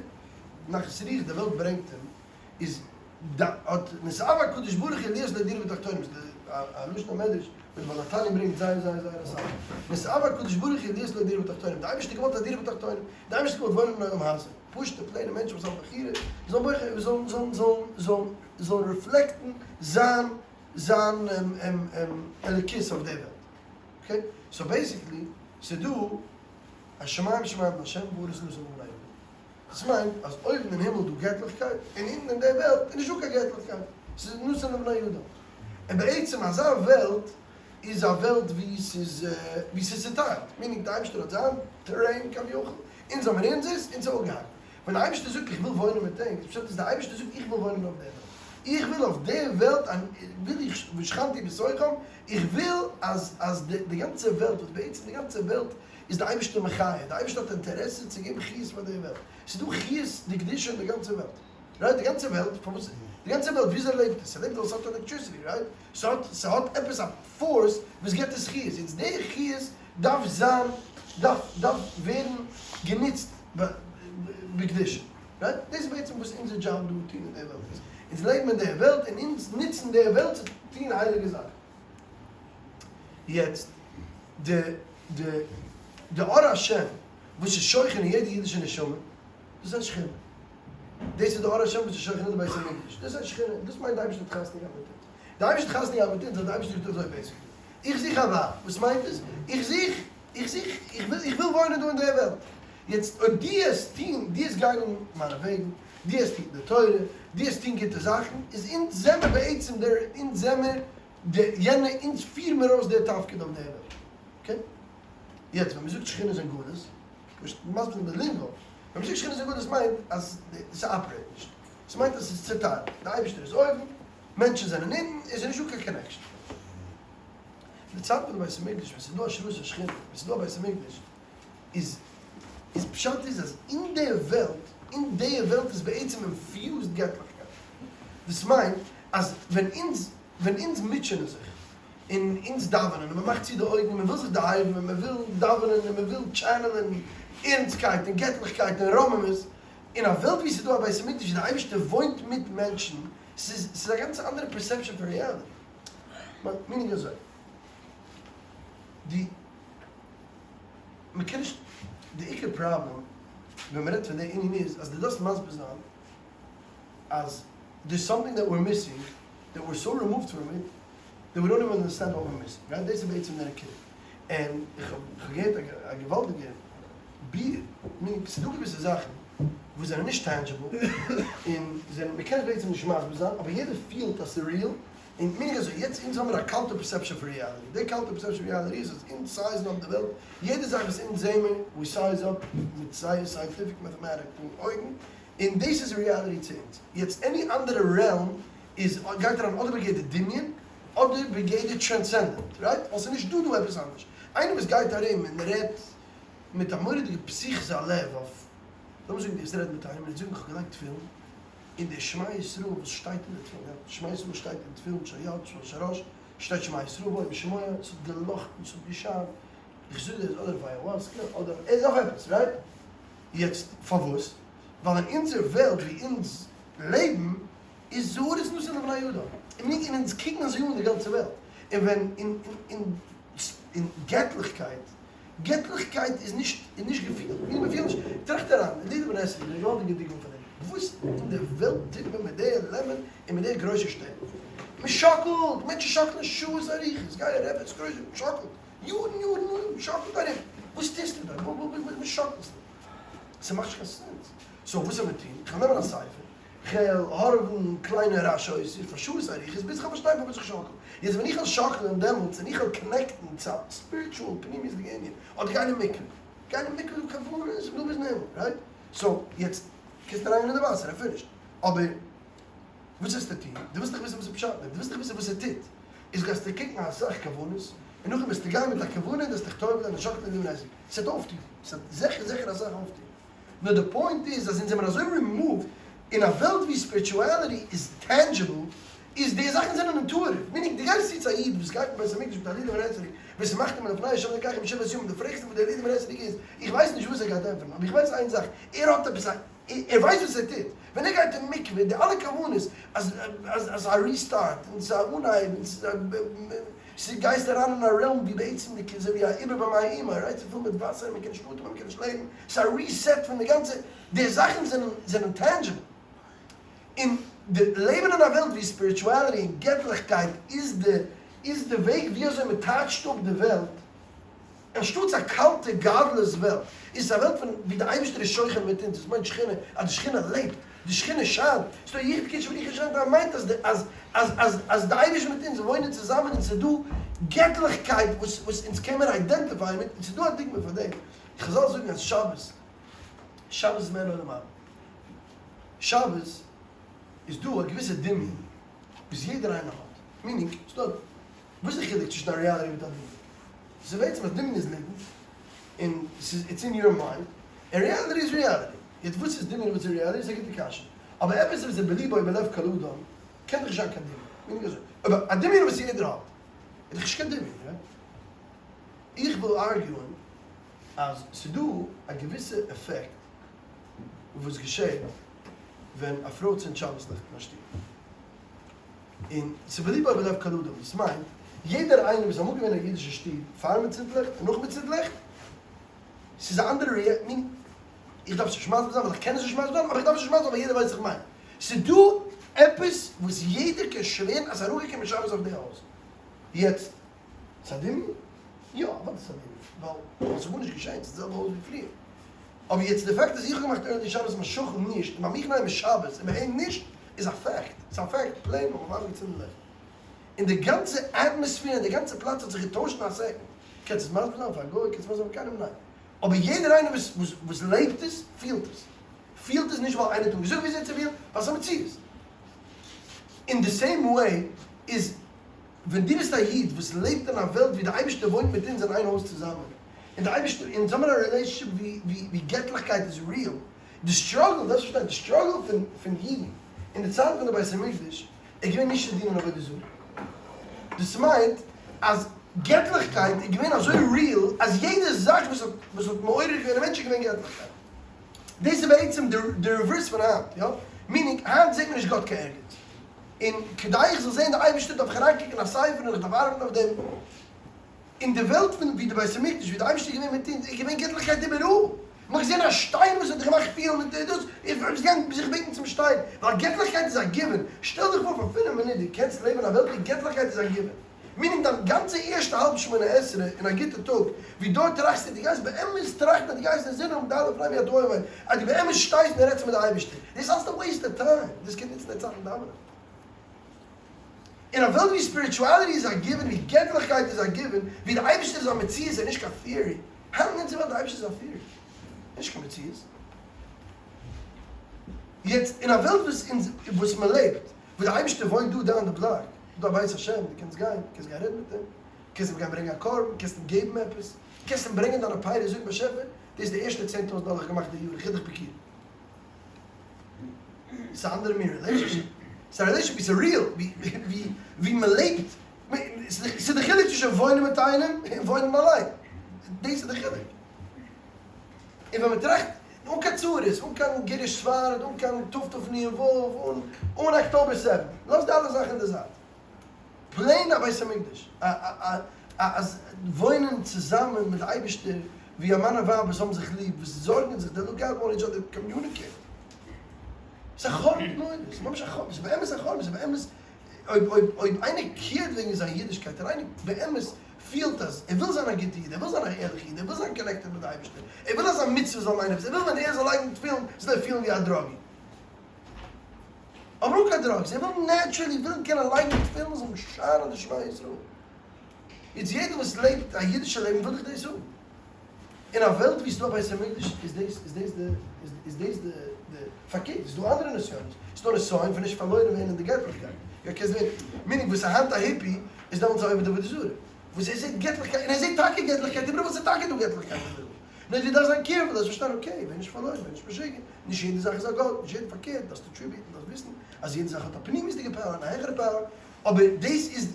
נחת רוח די וועלט ברענגט אים, איז די האט נתאוה הקדוש ברוך הוא להיות לו דירה בתחתונים, איז די א לשון המדרש וואס די בעל התניא ברענגט זייער זייער זייער אסאך, נתאוה הקדוש ברוך הוא להיות לו דירה בתחתונים, די אייבערשטער געוואלט א דירה בתחתונים, די אייבערשטער געוואלט וואוינען אין עולם הזה, פשוטע plain ע מענטשן וואס האבן בחירה, זאלן בוחר זאלן זאלן זאלן זאלן זאלן reflect ן זיין זיין אלוקות אויף די וועלט. Okay, so basically, ס'איז דא השמים שמים להשם והארץ נתן לבני אדם. דאס מיינט אז אויבן אין הימל איז דא געטליכקייט, און אונטן אין דער וועלט איז נישטא קיין געטליכקייט, ס'איז נתן לבני אדם. און בעצם אזא וועלט איז א וועלט ווי ס'איז ווי ס'איז צוטיילט, meaning די אייבערשטער האט זיין terrain כביכול, אונז האמיר אונזערס, און ס'איז אפגעהאקט. ווען די אייבערשטער זאגט איך וויל וואוינען מיט ענק, איז פשט אז די אייבערשטער זאגט איך וויל וואוינען אויף דער וועלט, איך וויל אויף דער וועלט וויל איך ושכנתי בתוכם, איך וויל אז אז די גאנצע וועלט, וואס בעצם די גאנצע וועלט איז די אייבערשטער מחיה, די אייבערשטער האט אינטערעסע צו געבן חיות פאר דער וועלט, ס'איז דא חיות דקדושה אין די גאנצע וועלט, right? די גאנצע וועלט, פארוואס די גאנצע וועלט וויאזוי לעבט עס? ס'לעבט ווייל ס'האט electricity, right? ס'האט ס'האט עפעס א force וואס געבט עס חיות, יעצט די חיות דארף זיין דארף דארף ווערן גענוצט בקדושה, right? דאס איז בעצם וואס אונזער דזשאב דא טון אין דער וועלט איז, אונז לעבן אין דער וועלט און אונז נוצן דער וועלט צו טון הייליגע זאכן. יעצט די די די אור השם וואס איז שוכן אין יעדע אידישע נשמה, דאס הייסט שכינה. דאס איז די אור השם וואס איז שוכן אין די בית המקדש, דאס הייסט שכינה, דאס מיינט די אייבערשטער האט חתונה געהאט מיט אונז. די אייבערשטער האט חתונה געהאט מיט אונז האט די אייבערשטער געזאגט אזוי basically, איך זוך א ווייב, וואס מיינט עס? איך זוך, איך זוך, איך וויל, איך וויל וואוינען דא אין דער וועלט. יעצט אויב דו העסט טון, דו העסט גיין אין מיינע וועגן, דו העסט היטן די תורה, דו העסט טון גוטע זאכן, איז אונז זעמער בעצם דער, אונז זעמער די יענע, אונז פיר מיר אויס דער תפקיד אויף דער וועלט. Okay? יעצט ווען מ'זאגט שכינה איז אין גלות, פשוט מסביר זיין די lingo. ווען מ'זאגט שכינה איז אין גלות מיינט אז ס'אפערעיט נישט. ס'מיינט אז ס'איז צוטיילט. די אייבערשטער איז אויבן, מענטשן זענען אונטן, עס איז נישטא קיין קאנעקשאן. די צייט פון די בית המקדש ווען ס'איז דא השראת השכינה, ווען ס'איז דא א בית המקדש, איז איז פשט איז אז אין די וועלט, אין די וועלט איז בעצם אינפיוזד געטליכקייט. דאס מיינט אז ווען אונז ווען אונז מוטשענען זיך, און אונז דאווענען און מ'מאכט צו די אויגן און מ'וויל זיך דערהייבן און מ'וויל דאווענען און מ'וויל טשענעלען ערנסטקייט און געטליכקייט און רוממות, אין א וועלט וואו ס'איז דא א בית המקדש וואו דער אייבערשטער וואוינט מיט מענטשן, ס'איז ס'איז א גאנץ אנדערע פערסעפשאן פון ריעליטי. מיינינג אזוי, די, מ'קען נישט, די עיקר פראבלעם ווען מ'רעדט פון די ענין איז אז דו דארפסט מסביר זיין אז דער'ס סאמטינג דעט ווער מיסינג, דעט ווער סאו רימאווד פראם איט, דעט ווי דאנט איווען אנדערסטענד וואט ווער מיסינג, רייט? דאס איז בעצם די נקודה. און איך האב געהערט א געוואלדיגע ביאור, מיינינג ס'איז דא געוויסע זאכן וואס זענען נישט טענדזשעבל, און זענען, מ'קען עס בעצם נישט מסביר זיין, אבער יעדער פילט אז ס'איז ריעל, און מיינינג אזוי, יעצט אונז האמיר א קאלטע פערסעפשאן פון ריעליטי, די קאלטע פערסעפשאן פון ריעליטי איז אז אונז סייזן אפ די וועלט, יעדע זאך וואס אונז זעמיר, ווי סייז אפ מיט זייער סייענטיפיק מאטעמאטיק אויגן, און דאס איז ריעליטי צו אונז. יעצט עני אנדערע רעלם איז גייט אריין אדער בגדר דמיון אדער בגדר טרענסענדענט, רייט? ווייל ס'איז נישט דא דא עפעס אנדערש. איינער וואס גייט ארום און רעדט מיט א מורא'דיגע פתיחות הלב אויף, לאמיר זאגן דו וועסט רעדן מיט איינעם און ער וועט זאגן כ'האב געלייגט תפילין, און די שמע ישראל וואס שטייט אין די תפילין, יא, שמע ישראל שטייט אין תפילין של יד של של ראש, שטייט שמע ישראל והיה אם שמוע, ס'האט געלאכטן, ס'האט געשיינט, איך זאג דיר אדער אויף אייאוואסקע אדער ער איז אויף עפעס, רייט? יעצט פארוואס? ווייל אין אונזער וועלט ווי אונז לעבן איז הארץ נתן לבני אדם, און מיר און אונז קוקן אזוי אן די גאנצע וועלט, און ווען און און און געטליכקייט, געטליכקייט איז נישט איז נישט געפיל, מיר מיר פילן נישט, טראכט אריין, לולב און אתרוג איז א געוואלדיגע דוגמא פאר דעם, וואס אין די וועלט טוט מען מיט די לעמען און מיט די גרויסע שטעקן? מען שאקלט, מענטשן שאקלען שעות ארוכות, גיי א רבי, ס'גרויסע, שאקלט, יארן יארן יארן, שאקלט ארום, וואס טוסטו דארט? וואס שאקלסטו? ס'מאכט נישט קיין סענס. סאו וואס זאל מען טון? כ'וועל נעמען א ספר, כ'וועל הארעווען קליינע רש"י'ס פאר שעות ארוכות ביז כ'וועל פארשטיין פארוואס איך שאקל. יעצט ווען איך וועל שאקלען דעמאלטס און איך וועל קאנעקטן צו א ספיריטשועל פנימיות'דיגע ענין, אדער גיין אין מקווה, גיין אין מקווה איז כוונות דא ביזן הימל, רייט? סאו יעצט קענסטו אריינגיין אין די וואסער און פינישט. אבער וואס וועסטו טון? דו ווילסט דאך וויסן וואס איז פשט, דו ווילסט דאך וויסן וואס ער טוט. איז גייסטו קוקן אסאך כוונות, און נאכדעם וועסטו גיין מיט א כוונה און דו וועסט דיך טובל'ען און שאקלען לולב און אתרוג. ס'וועט אויפטון. ס'וועט זיכער זיכער אסאך אויפטון. נאר די פוינט איז אז אונז זעמיר אזוי רימאווד אין א וועלט ווי ספיריטואליטי איז טענדזשעבל, איז די זאכן זענען אינטואיטיוו. מיענינג דו גייסט צו צו א איד וואס גייט אין בית המקדש מיט א לולב און אתרוג, ושמחתם לפני השם אלקיכם שבעת ימים, דו פרעגסט אים וואס די לולב און אתרוג איז, איך ווייס נישט וואס ער גייט ענטפערן, אבער איך ווייס איין זאך, ער האט עפעס א. ער ווייסט וואס ער טוט ווען ער גייט אין מקווה, די אלע כוונות אז אז ס'איז א ריסטארט און ס'איז א אנהייב און ס'איז א ס'גייסט אריין אין א רעלם ווי בעצם די אזוי ווי א עובר במעי אמו רייט ס'איז פול מיט וואסער מ'קען נישט אטעמען מ'קען נישט לעבן ס'איז א ריסעט פון די גאנצע די זאכן זענען זענען טענדזשעבל און די לעבן אין א וועלט ווי ספיריטואליטי און געטליכקייט איז די איז די וועג ווי אזוי מ'טייטשט אפ די וועלט. אנשטאטס א קאלטע גאדלעס וועלט, איז עס א וועלט פון ווי די אייבערשטער איז שוכן מיט אונז, דאס מיינט שכינה, אז די שכינה לעבט, די שכינה שיינט, ס'איז דא יחוד קודשא בריך הוא ושכינתיה מיינט אז די אז אז אז אז די אייבערשטער מיט אונז וואוינען צוזאמען און ס'איז דא געטליכקייט וואס וואס אונז קען מיר איידענטיפייען מיט, און ס'איז דא א דוגמא פאר דעם, חזל זאגן אז שבת שבת איז מעין עולם הבא, שבת איז דא א געוויסע דמיון וואס יעדער איינער האט, מינינג ס'איז דא וואס איז די חילוק צווישן א ריאליטי מיט א דמיון? ס'איז בעצם אז דמיון איז ליגנט, און ס'איז איטס אין יור מיינד, און ריאליטי איז ריאליטי. יעצט וואס איז דמיון און וואס איז ריאליטי איז א גוטע קשיא. אבער עפעס וואס איז בליבו ובלב כל אדם קען דאך נישט זיין קיין דמיון. מיינינג אזוי, אבער א דמיון וואס יעדער האט, איז דאך נישט קיין דמיון, רייט? איך וויל ארגיוען אז ס'איז דא א געוויסע עפעקט וואס געשעט ווען א פרוי צינדט שבת ליכט אין א שטוב. און ס'איז בליבו ובלב כל אדם, דאס מיינט, יעדער איינער וואס איז אמאל געווען אין א אידישע שטוב פאר מען צינדט ליכט און נאך מען צינדט ליכט, ס'איז א אנדערע ריע מין, איך דארף עס נישט מסביר זיין ווייל איך קען עס נישט מסביר זיין, אבער איך דארף עס נישט מסביר זיין ווייל יעדער ווייסט וואס איך מיין, ס'איז דא עפעס וואס יעדער קען שווערן אז ס'איז אראפגעקומען שבת אויף די הויז. יעצט, ס'איז א דמיון? יא, אוודאי ס'איז א דמיון, ווייל ס'איז גארנישט געשען, ס'איז די זעלבע הויז ווי פריער. אבער יעצט די פאקט אז איך האב געמאכט ערלי שבת מיין שכן נישט, און ביי מיך נייעם איז שבת און ביי אים נישט, איז א פאקט, ס'איז א פאקט, פלעין ווייל מיין ווייב האט געצינדן לעכט. און די גאנצע אטמאספער און די גאנצע פלאץ האט זיך געטוישט אין א סעקאנד. קענסט עס מסביר זיין פאר א גוי, קענסט מסביר זיין פאר קיינעם ניין. אבער יעדער איינער וואס וואס וואס לעבט עס, פילט עס. פילט עס נישט ווייל איינער האט אים געזאגט וויאזוי צו פילן, ווייל ס'איז א מציאות. אין די סעים וועי איז ווען דו ביסט א איד וואס לעבט אין א וועלט ווי די אייבערשטער וואוינט מיט אונז אין איין הויז צוזאמען, און די אייבערשטער, אונז האבן א רילעישאנשיפ ווי ווי ווי געטליכקייט איז ריעל, די סטראגל, דארפסט פארשטיין, די סטראגל פון פון אידן אין די צייטן פון די בית המקדש איז געווען נישט צו דינען עבודה זרה. דאס מיינט אז געטליכקייט איז געווען אזוי ריעל אז יעדע זאך וואס האט וואס האט מעורר געווען אין מענטש איז געווען געטליכקייט. דאס איז בעצם די רעווערס פון היינט, יא? מינינג, היינט זעט מען נישט גאט קיין ערגעץ. און כדי איך זאל זען די אייבערשטער דארף איך אריינקוקן אין א ספר און איך דארף ארבעטן אויף דעם. אין די וועלט פון ווי די בית המקדש ווי די אייבערשטער איז געווען מיט אונז איז געווען געטליכקייט איבעראל. מען האט געזען א שטיין וואס האט דיך געמאכט פילן מיט דאס, איז מען געגאנגען זיך בעטן צום שטיין, ווייל געטליכקייט איז א גיוון. שטעל דיך פאר פאר פינף מינוט דו קענסט לעבן אין א וועלט ווי געטליכקייט איז א גיוון. מינינג דיין גאנצע ערשטע האלב שמונה עשרה אין א גוטע טאג, ווי דארט טראכסטו דו גייסט באמת טראכטן אז דו גייסט אינזין האבן ד' לפני מי אתה עומד, אז דו באמת שטייסט און רעדסט מיט די אייבערשטער. דאס איז אלס א וועיסט אוו טיים, דאס קען נוצן די צייט אין דאווענען. אין א וועלט ווי ספיריטואליטי איז א גיוון, ווי געטליכקייט איז א גיוון, ווי די אייבערשטער איז א מציאות און נישט קיין טיארי, היינט אין אונזער וועלט די אייבערשטער איז א טיארי, נישט קיין מציאות. יעצט אין א וועלט וואס אונז וואס מען לעבט, וואו די אייבערשטער וואוינט דא דאון די בלאק, איז דא א בית השם, דו קענסט גיין, דו קענסט גיין רעדן מיט אים, קענסט אים גיין ברענגען א קרבן, קענסט אים געבן עפעס, קענסט אים ברענגען דיינע פירות, זאגן באשעפער, דאס איז די ערשטע 10,000 דאלער איך האב געמאכט די יאר, איך גיב דיך פקיר. ס'איז א אנדערע מין רילעישאנשיפ. ס'איז א רילעישאנשיפ ווי ס'איז ריעל, ווי מ'לעבט. ס'איז די חילוק צווישן וואוינען מיט איינעם און וואוינען אליין. דאס איז די חילוק. און ווען מ'טראכט, אן קיין צרות, אן קיין גירוש ספרד, אן קיין תתנ"ו, אן אקטאבער סעווען, לאז די אלע זאכן אין די זייט. פלעין א בית המקדש, א א א אז וואוינען צוזאמען מיט די אייבערשטער ווי א מאן און ווייב וואס האבן זיך ליב, וואס זארגן זיך, דעי לוק אוט פאר איטש אדער, קאמיוניקעיט. ס'איז א חורבן נורא, ס'איז ממש א חורבן, ס'איז באמת א חורבן, ס'איז באמת, אויב אויב אויב איינער קעירט וועגן זיין אידישקייט און איינער באמת פילט אז ער וויל זיין א גוטע איד, ער וויל זיין א ערליכע איד, ער וויל זיין קאנעקטעד מיט די אייבערשטער, ער וויל אז זיין מצוה זאל מיינען עפעס, ער וויל ווען ער זאל לייגן תפילין זאל ער פילן ווי א דראגי. אבער אן קיין דראגס, ער וויל נעטשרעלי וויל קענען לייגן תפילין זאל שיינען די שמע ישראל. איצט יעדער וואס לעבט א אידישע לעבן וויל דאך דאס האבן. אין א וועלט ווי ס'איז דא א בית המקדש איז דאס איז דאס די איז דאס די די פארקערט איז דא אנדערע נסיונות, ס'איז דא נסיון פון נישט פארלוירן ווערן אין די געטליכקייט. יא קענסט ווערן מינינג וואס איז היינט א היפי איז דעמאלטס א עובד עבודה זרה וואס ער זעט געטליכקייט און ער זעט טאקע געטליכקייט איבעראל וואס ס'איז טאקע דא געטליכקייט איבעראל. נאר דו דארפסט זיין קעירפול דארפסט פארשטיין אקעי ווער נישט פארלוירן ווער נישט משוגע נישט יעדע זאך איז א גאט, נישט יעדע פארקערט, דארפסט עטריביוטן, דארפסט וויסן אז יעדע זאך האט א פנימיות'דיגע פאוער און א העכערע פאוער, אבער דאס איז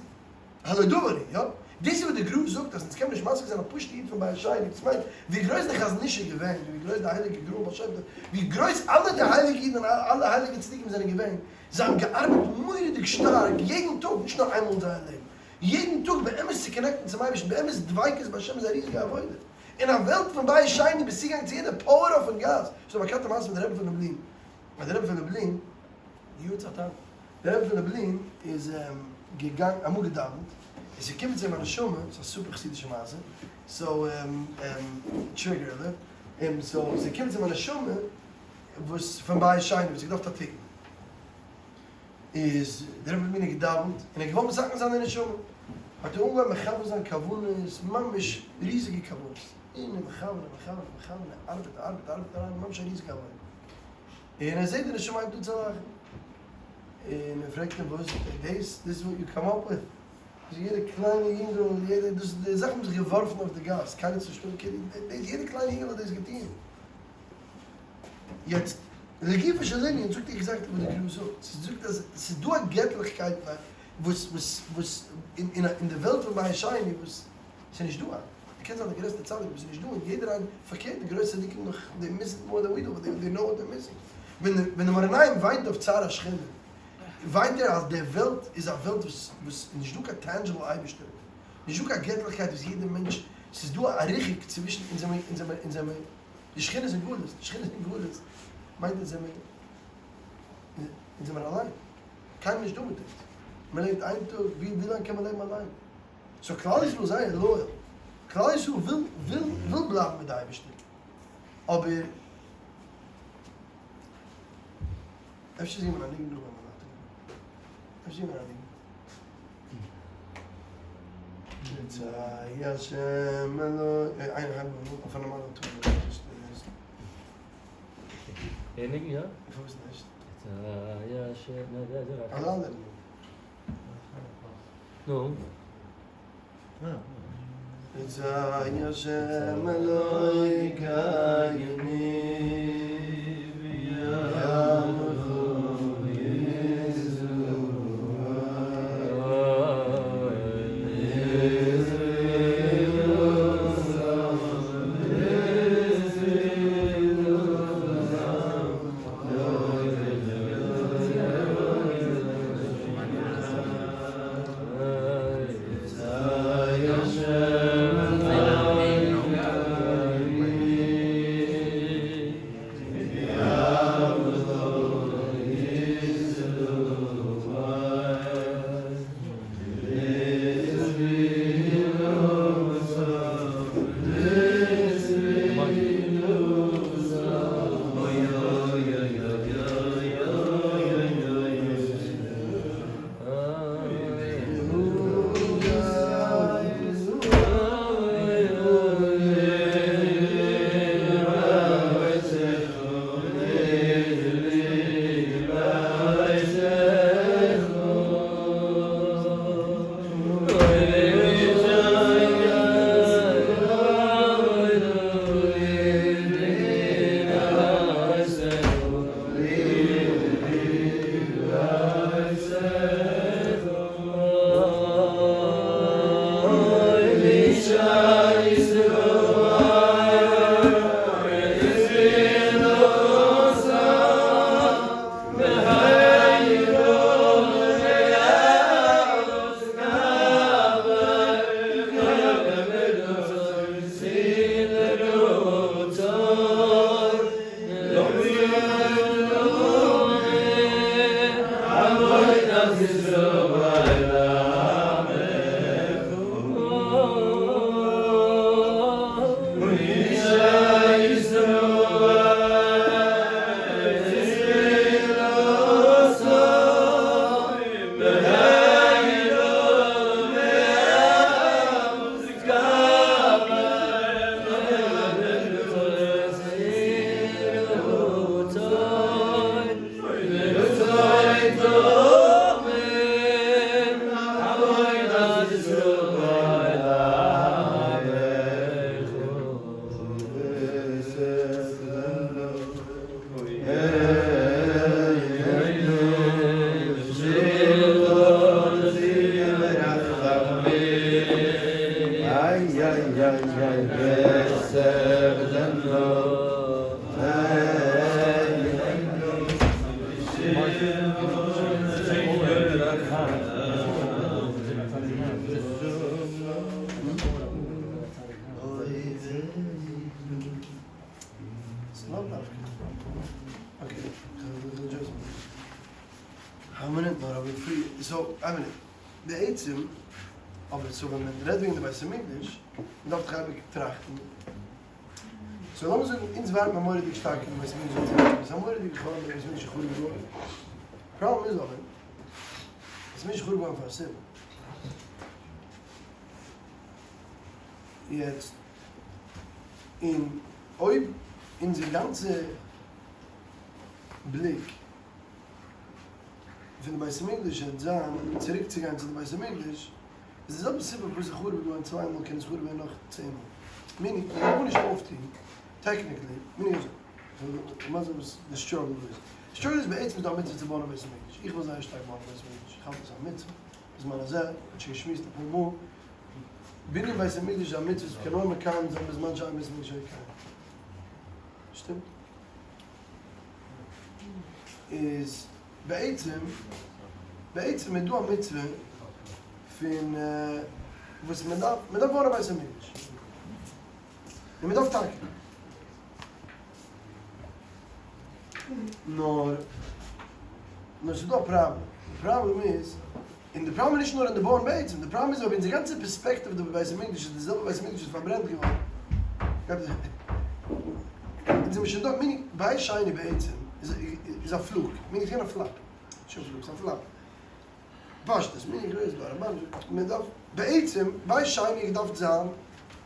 הלא דבר הוא, יא? דאס איז וואס די גר"א זאגט אז אונז קען מען נישט משיג זיין א פשוט'ע איד פון בית שני, דאס מיינט ווי גרויס די חזון איש איז געווען, ווי גרויס די הייליגע גר"א און בעל שם טוב, ווי גרויס אלע די הייליגע אידן און אלע הייליגע צדיקים זענען געווען, זיי האבן געארבעט מורא'דיג שטארק יעדן טאג, נישט נאר איינמאל אין זייער לעבן, יעדן טאג באמת צו קאנעקטן צום אייבערשטן, באמת דביקות בהשם איז א ריזיגע עבודה. אין א וועלט פון בית שני ביסט צוגעגאנגען צו יעדע פאוער אויפן גאס, ס'איז דא א באקאנטע מעשה מיט די רבי פון לובלין, אז די רבי פון לובלין, די יארצייט היינט, די רבי פון לובלין איז געגאנגען, אמאל געדאווענט, און ס'איז געקומען צו אים א נשמה, ס'איז א סופער חסידישע מעשה, סאו טריגער אלערט, סאו ס'איז געקומען צו אים א נשמה וואס פון בית שני וואס האט געדארפט א תיקון, איז דער רבי פון לובלין האט געדאווענט און ער האט געוואלט מתקן זיין די נשמה, האט ער אנגעהויבן מכוון זיין כוונות, ממש ריזיגע כוונות, און ער מכוון און מכוון און מכוון, ער ארבעט ארבעט ארבעט אריין, ממש א ריזיגע עבודה, און ער זעט די נשמה הייבט אן צו לאכן, און ער פרעגט אים וואס דאס, דיס איז וואט יו קאם אפ וויט? יעדע קליינע יונגעל, יעדע, דאס די זאכן האבן זיך געווארפן אויף די גאס, קיינער האט עס נישט אנגעקוקט, יעדע קליינע יונגעל האט דאס געטון. יעצט, לגופו של ענין זאגט ער עקזעקטלי וואס די גר"א זאגט, ס'זאגט אז ס'איז דא א געטליכקייט וואס וואס וואס אין אין די וועלט פון בית שני וואס ס'איז נישט דא היינט, דו קענסט זיין די גרעסטע צדיק אבער ס'איז נישט דא און יעדער איינער, פארקערט די גרויסע צדיקים נאך דעי מיס איט מאר דען ווי דו באט דעי נאו וואט דעי מיסינג, ווען ווען די מאור עיניים וויינט אויף צער השכינה וויינט ער אז די וועלט איז א וועלט וואס וואס נישט דא קיין טענדזשעבל אייבערשטער, נישט דא קיין געטליכקייט וואס יעדער מענטש, ס'איז דא א ריחוק צווישן אונז זעמיר אונז זעמיר אונז זעמיר. די שכינה איז אין גלות, די שכינה איז אין גלות מיינט אונז זעמיר אונז זעמיר אליין, קיינער נישט דא מיט אונז, מען לעבט איין טאג, ווי ווי לאנג קען מען לעבן אליין? סאו כלל ישראל איז זייער לויעל, כלל ישראל וויל וויל וויל בלייבן מיט די אייבערשטער, אבער אפשר זינגט מען א ניגון דא ביים אפשר זינגט מען א ניגון. רצה השם אלוהי, איינער הייבט אן אויף א נארמאלע טאן, נישט די ניגון יא? פארוואס נישט? רצה השם, יא יא יא. אלע אנדערע ניגונים. נו. רצה השם אלוקינו ועמך בעצם, אבער סאו ווען מען רעדט וועגן די בית המקדש, מען דארף דאך אייביג טראכטן, סאו לאמיר זאגן אונז ווארט מען מורא'דיג שטארק אין די בית המקדש זאל צוריק קומען, ס'איז א מורא'דיגע חורבן די בית המקדש איז חרוב געווארן, פראבלעם איז אבער, בית המקדש איז חרוב געווארן פאר א סיבה. יעצט, און אויב אונזער גאנצע בליק פון די בית המקדש וועט זיין צוריק צו גיין צו די בית המקדש, איז די זעלבע סיבה פארוואס ס'איז חרוב געווארן צוויי מאל קען עס חרוב ווערן נאך צען מאל. מיענינג, מען דארף גארנישט אויפטון, טעקניקלי, מיענינג אזוי, כ'וועל מסביר זיין וואס די סטראגל דא איז. די סטראגל איז בעצם איז דא א מצוה צו בויען א בית המקדש, איך וויל זייער שטארק בויען א בית המקדש, איך האלט עס איז א מצוה, בזמן הזה, מ'האט שוין געשמועסט אפאר מאל, בנין בית המקדש איז א מצוה וואס מ'קען נאר מקיים זיין בזמן שאין בית המקדש קיים. שטימט? איז בעצם, בעצם איז דא א מצוה פון וואס מען דארף, מען דארף בויען א בית המקדש, און מען דארף טאקע, נאר, נאר ס'איז דא א פראבלעם, די פראבלעם איז, און די פראבלעם איז נישט נאר אין די בויען בעצם, די פראבלעם איז אויב אונזער גאנצע פערספעקטיוו אויף די בית המקדש איז די זעלבע בית המקדש איז פארברענט געווארן, אונז זעמיר שוין דארט, מיענינג בית שני בעצם איז א פלוק, מיענינג ס'איז געווען א פלאפ, נישט קיין פלוק, ס'איז א פלאפ. פשטות, מיר איך ווייס דא רמב"ן זאגט מען דארף בעצם בית שני האט געדארפט זיין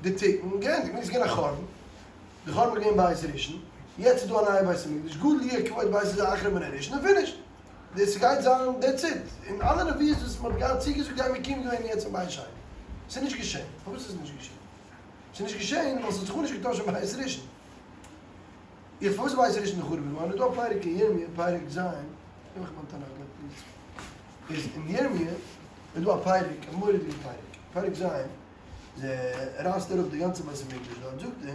די תיקון געענדיגט, ס'איז געווען א חורבן, די חורבן איז געווען בית ראשון, יעצט איז דא א נייע בית המקדש, גדול יהיה כבוד בית הזה אחרי מן הראשון און פינישט, דאס גייט זיין דעטס איט, און אלע נביאות וואס מען האט געהאט צוגעזאגט גייען מקוים געווען יעצט אין בית שני, ס'איז נישט געשען, פארוואס איז עס נישט געשען? ס'איז נישט געשען ווייל ס'האט זיך גארנישט געטוישט אין בית ראשון. איך פארוואס בית ראשון חרוב געווארן איז דא א פרק אין ירמיה פרק ז', נעם איך מיין תנך גלייך פליז, איז אין ירמיה איז דא א פרק א מורא'דיגע פרק, פרק ז', ער רייסט אראפ די גאנצע בית המקדש דארט זאגט ער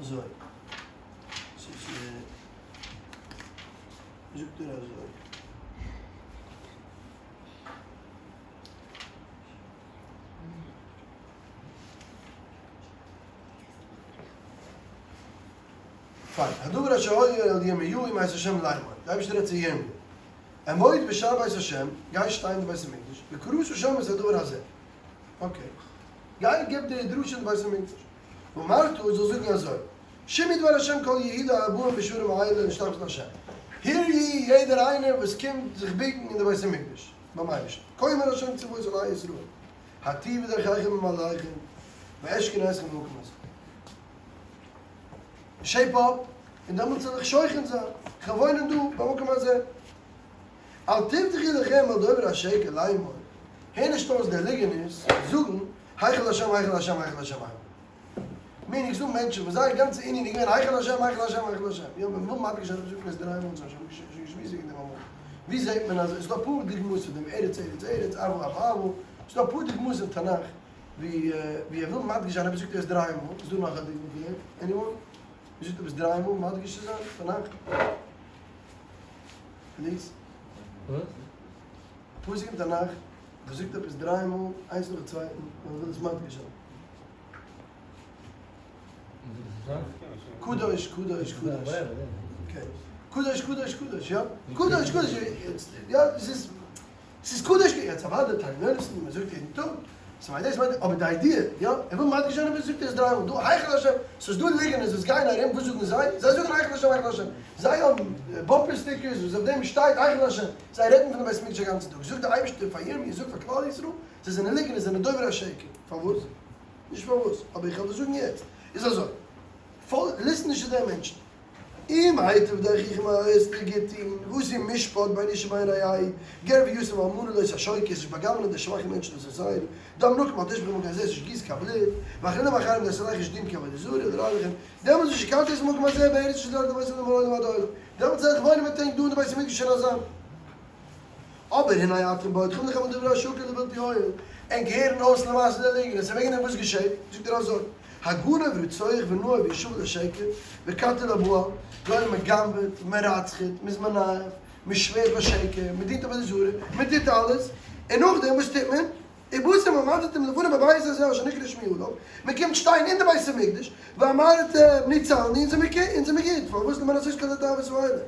אזוי, ס'איז זאגט ער אזוי. פיין, הדבר אשר היה אל ירמיהו מאת השם לאמור, די אייבערשטער רעדט צו ירמיהו, עמוד בשער בית השם, גיי שטיין אין די בית המקדש, וקראת שם את הדבר הזה, אקעי, גיי געב די דרשה אין די בית המקדש, ואמרת, זאלסט זאגן אזוי, שמעו דבר השם כל יהודה הבאים בשערים האלה להשתחוות להשם, הער י יעדער איינער וואס קומט זיך בוקן אין די בית המקדש ביים אייבערשטן, כה אמר השם צבאות אלהי ישראל, היטיבו דרכיכם במעלליכם, ואשכן אתכם במקום הזה. שעיפ אפ, און דעמאלטס וועל איך שוכן זיין, איך וועל וואוינען דא, במקום הזה. אל תבטחו לכם על דוברי השקר לאמור, הער נישט אויס די ליגענערס זאגן, היכל השם היכל השם היכל השם היכל. מיינינג ס'דא מענטשן וואס זייער גאנצע ענין איז געווען היכל השם היכל השם היכל השם. יא, מען וויל מדגיש זיין, זאגט מען עס דריי מאל, שוין געשמועסט וועגן דעם אמאל. ווי זעט מען אז עס איז דא אפאר דוגמאות פון דעם, ארץ ארץ ארץ, אהבה אהבה אהבה, ס'איז דא אפאר דוגמאות אין תנך ווי ווי ער וויל מדגיש זיין עפעס זאגט ער עס דריי מאל, איז דא נאך א דוגמא פון דעם? עניוואן? ווי זאגט עפעס דריי מאל מדגיש צו זיין תנך? פליז? וואס? א פסוק אין תנך וואס זאגט עפעס דריי מאל איינס נאכן צווייטן און ער וויל עס מדגיש זיין. קדוש קדוש קדוש. אקעי. קדוש קדוש קדוש יא. קדוש קדוש יא עס איז עס איז קדוש יעצט אוודאי תרגום יונתן מען זאגט יעדן טאג ס'מיינט דאס מיינט אבער די איידיע יא ער וויל מדגיש זיין עפעס זאגט ער עס דריי מאל דא היכל השם ס'איז דא ליגענערס וואס גייען ארום וואס זאגן זיי זיי זאגן היכל השם היכל השם זיי האבן באמפער סטיקערס וואס אויף דעם שטייט היכל השם זיי רעדן פון די בית המקדש א גאנצן טאג זאגט די אייבערשטער פאר ירמי' זאג פאר כלל ישראל זיי זענען ליגענערס זענען דוברי השקר פארוואס נישט פארוואס אבער איך וועל דיר זאגן יעצט איז אזוי ליסן נישט צו די מענטשן. אם היטב דרכיכם האסטו גוט טון, ועשו משפט בין איש ובין רעהו, גר ויתום ואלמנה לא תעשוקו, נישט בא'גנב'ענען די שוואכע מענטשן דאס איז זייער, דם נקי אל תשפכו במקום הזה, נישט גיסט קיין בלוט, ואחרונים אחרים לא תלכו נישט דינט קיין עבודה זרה, לרע לכם, דעמאלטס ושכנתי אתכם במקום הזה בארץ אשר נתתי לאבותיכם מעולם ועד עולם, דעמאלטס וועל איך וואוינען מיט ענק דא אין די בית המקדש אין אזאם. אבער הנה אתם בוטחים לכם על דברי השקר לבלתי הועיל, ענק הערן אויס למעשה די ליגנערס, און וועגן דעם וואס געשעט? זאגט ער אזוי, הגנב רוצח ונאף וישבע לשקר, וקטר לבעל, גוי מען גנב'עט, מען רצח'עט, מען איז מנאף, מען שווערט בשקר, מען דינט עבודה זרה, מען טוט אלעס, און נאכדעם וואס טוט מען? ובאתם ועמדתם לפני בבית הזה אשר נקרא שמי עליו, מען קומט שטיין אין די בית המקדש, ואמרתם נצלנו, אונז זעמיר גוט, פארוואס למען עשות כל התאוות האלה?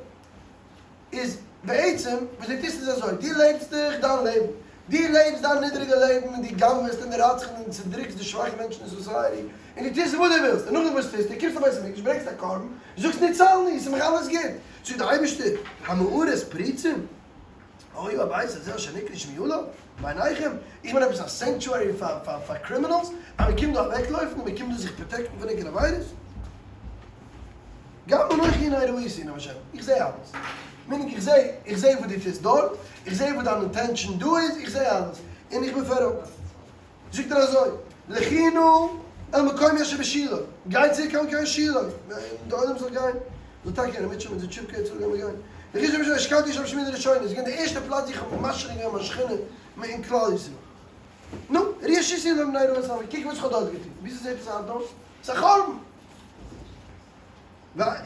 איז בעצם וואס דו טוסט איז אזוי, דו לעבסט דיך דיין לעבן, דו לעבסט דיין נידריגע לעבן און דו גנב'עסט און דו רצח'נט און צודריקסט די שוואכע מענטשן אין סאסייעטי, און דו טוסט וואס דו ווילסט, און נאכדעם וואס טוסטו? קומסט אין בית המקדש, ברענגסט א קרבן, זאגסט נצלני, ס'איז מיך אלעס גוט, זאגט דער אייבערשטער, המערת פריצים היה הבית הזה אשר נקרא שמי עליו בעיניכם, איך בין עפעס א סענקטשוערי פאר פאר קרימינעלס אז מ'קומט דא אוועקלויפן און מ'קומט דא זיך פראטעקטן פון ענקערע עבירות? גם אנכי הנה ראיתי נאם השם, איך זע אלעס. מינינג איך זע, איך זע וואס דו טוסט דארט, איך זע וואס דיין אינטענשאן דא איז, איך זע אלעס. און איך בין פעד אפ. זאגט ער אזוי, לכו נא אל מקומי אשר בשילה, גיי צוריק קיין קיין שילה, די עולם זאל גיין, זאל טאקע יענער מוטשען מיט די טשיפקע צוריק זאל מען גיין. לכו נא אשר השכנתי שם שמי לראשונה, איז געווען די ערשטע פלאץ ווי איך האב משרה געווען מיין שכינה אין כלל ישראל. נו, ראו אשר עשיתי להם מפני רעת עמי, קוק וואס איך האב דארט געטון, וויאזוי זעט עס היינט אויס? ס'איז א חורבן!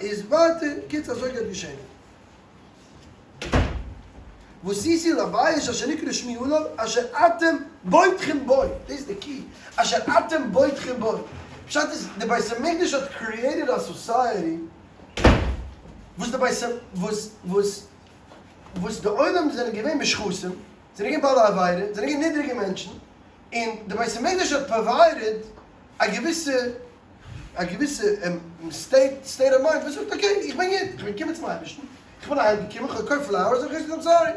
איז ווייטער, קיצור אזוי גייט געשען. ועשיתי לבית אשר נקרא שמי עליו אשר אתם בוטחים בו, דאס איז די קי, אשר אתם בוטחים בו, פשט איז די בית המקדש האט קריעטעד א סאסייעטי וואס די בית וואס וואס וואס די עולם זענען געווען מושחתים, זענען געווען בעלי עבירה, זענען געווען נידריגע מענטשן, און די בית המקדש האט פראוויידעד א געוויסע א געוויסע סטעיט סטעיט אוו מיינד וואס זאגט אקעי איך בין גוט, איך בין געקומען צום אייבערשטן, איך בין אהיים געקומען, איך האב געקויפט פלאוערס און איך גיי זאגן איים סארי.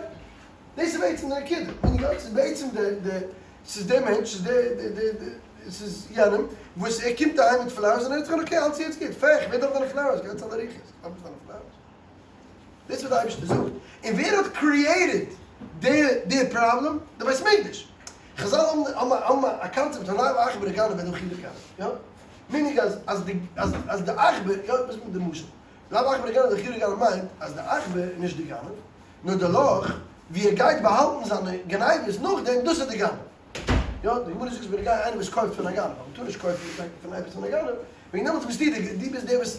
דאס איז בעצם די נקודה, און די גאנצע איז בעצם די די ס'איז די מענטש, ס'איז די די די די ס'איז יענעם וואס ער קומט אהיים מיט flowers און ער רעדט זיך איין okay אלץ יעצט גוט, פעך, ווער דארף דיינע flowers, גיי צו אלע רוחות, איך דארף נישט דיינע flowers. דאס וואס די אייבערשטער זאגט, און ווער האט created די די פראבלעם? די בית המקדש. חזל האבן האבן א קאנצעפט פון לאו עכברא גנב אלא חורא גנב, יא? meaning אז אז די אז אז די עכבר, יא וואס מיינט די משל? לאו עכברא גנב אלא חורא גנב מיינט אז די עכבר איז נישט די גנב, נאר די לאך ווי ער גייט באהאלטן זיינע גניבות נאכדעם, דאס איז די גנב. יא, די גמרא זאגט עס בנוגע איינער וואס קויפט פון א גנב, אז מ'טאר נישט קויפן פון עפעס פון א גנב, וועגן דעמאלטס ביסטו די, דו ביסט דער וואס,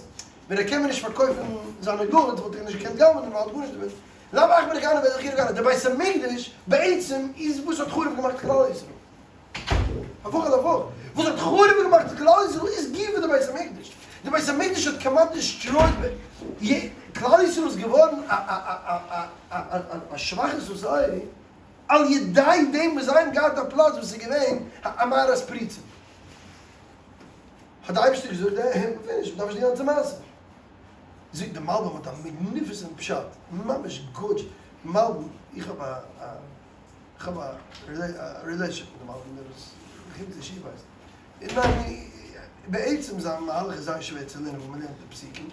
ווען ער קען ווען נישט פארקויפן זיינע goods וואלט ער נישט געקענט גנב'נען ווייל ער האט גארנישט דערמיט. לאו עכברא גנב אלא חורא גנב, די בית המקדש בעצם איז וואס האט חרוב געמאכט כלל ישראל. הפוך על הפוך, וואס האט חרוב געמאכט כלל ישראל איז גופא די בית המקדש, די בית המקדש האט כמעט destroyed כלל ישראל איז געווארן א שוואכע society על ידי דעם וואס זיי האבן געהאט א פלאץ וואס איז געווען א מערת פריצים, האט די אייבערשטער געזאגט finish, מ'דארף נישט די גאנצע מעשה. זאגט די מלבים האט א magnificent פשט, ממש גארדזשעס, מלבים, איך האב א. איך האב א relationship מיט די מלבים דער וואס קומט אין ישיבה ווייסט. ניין בעצם זיין מהלך איז זייער שווער צו לערנען ווען מ'לערנט די פסוקים,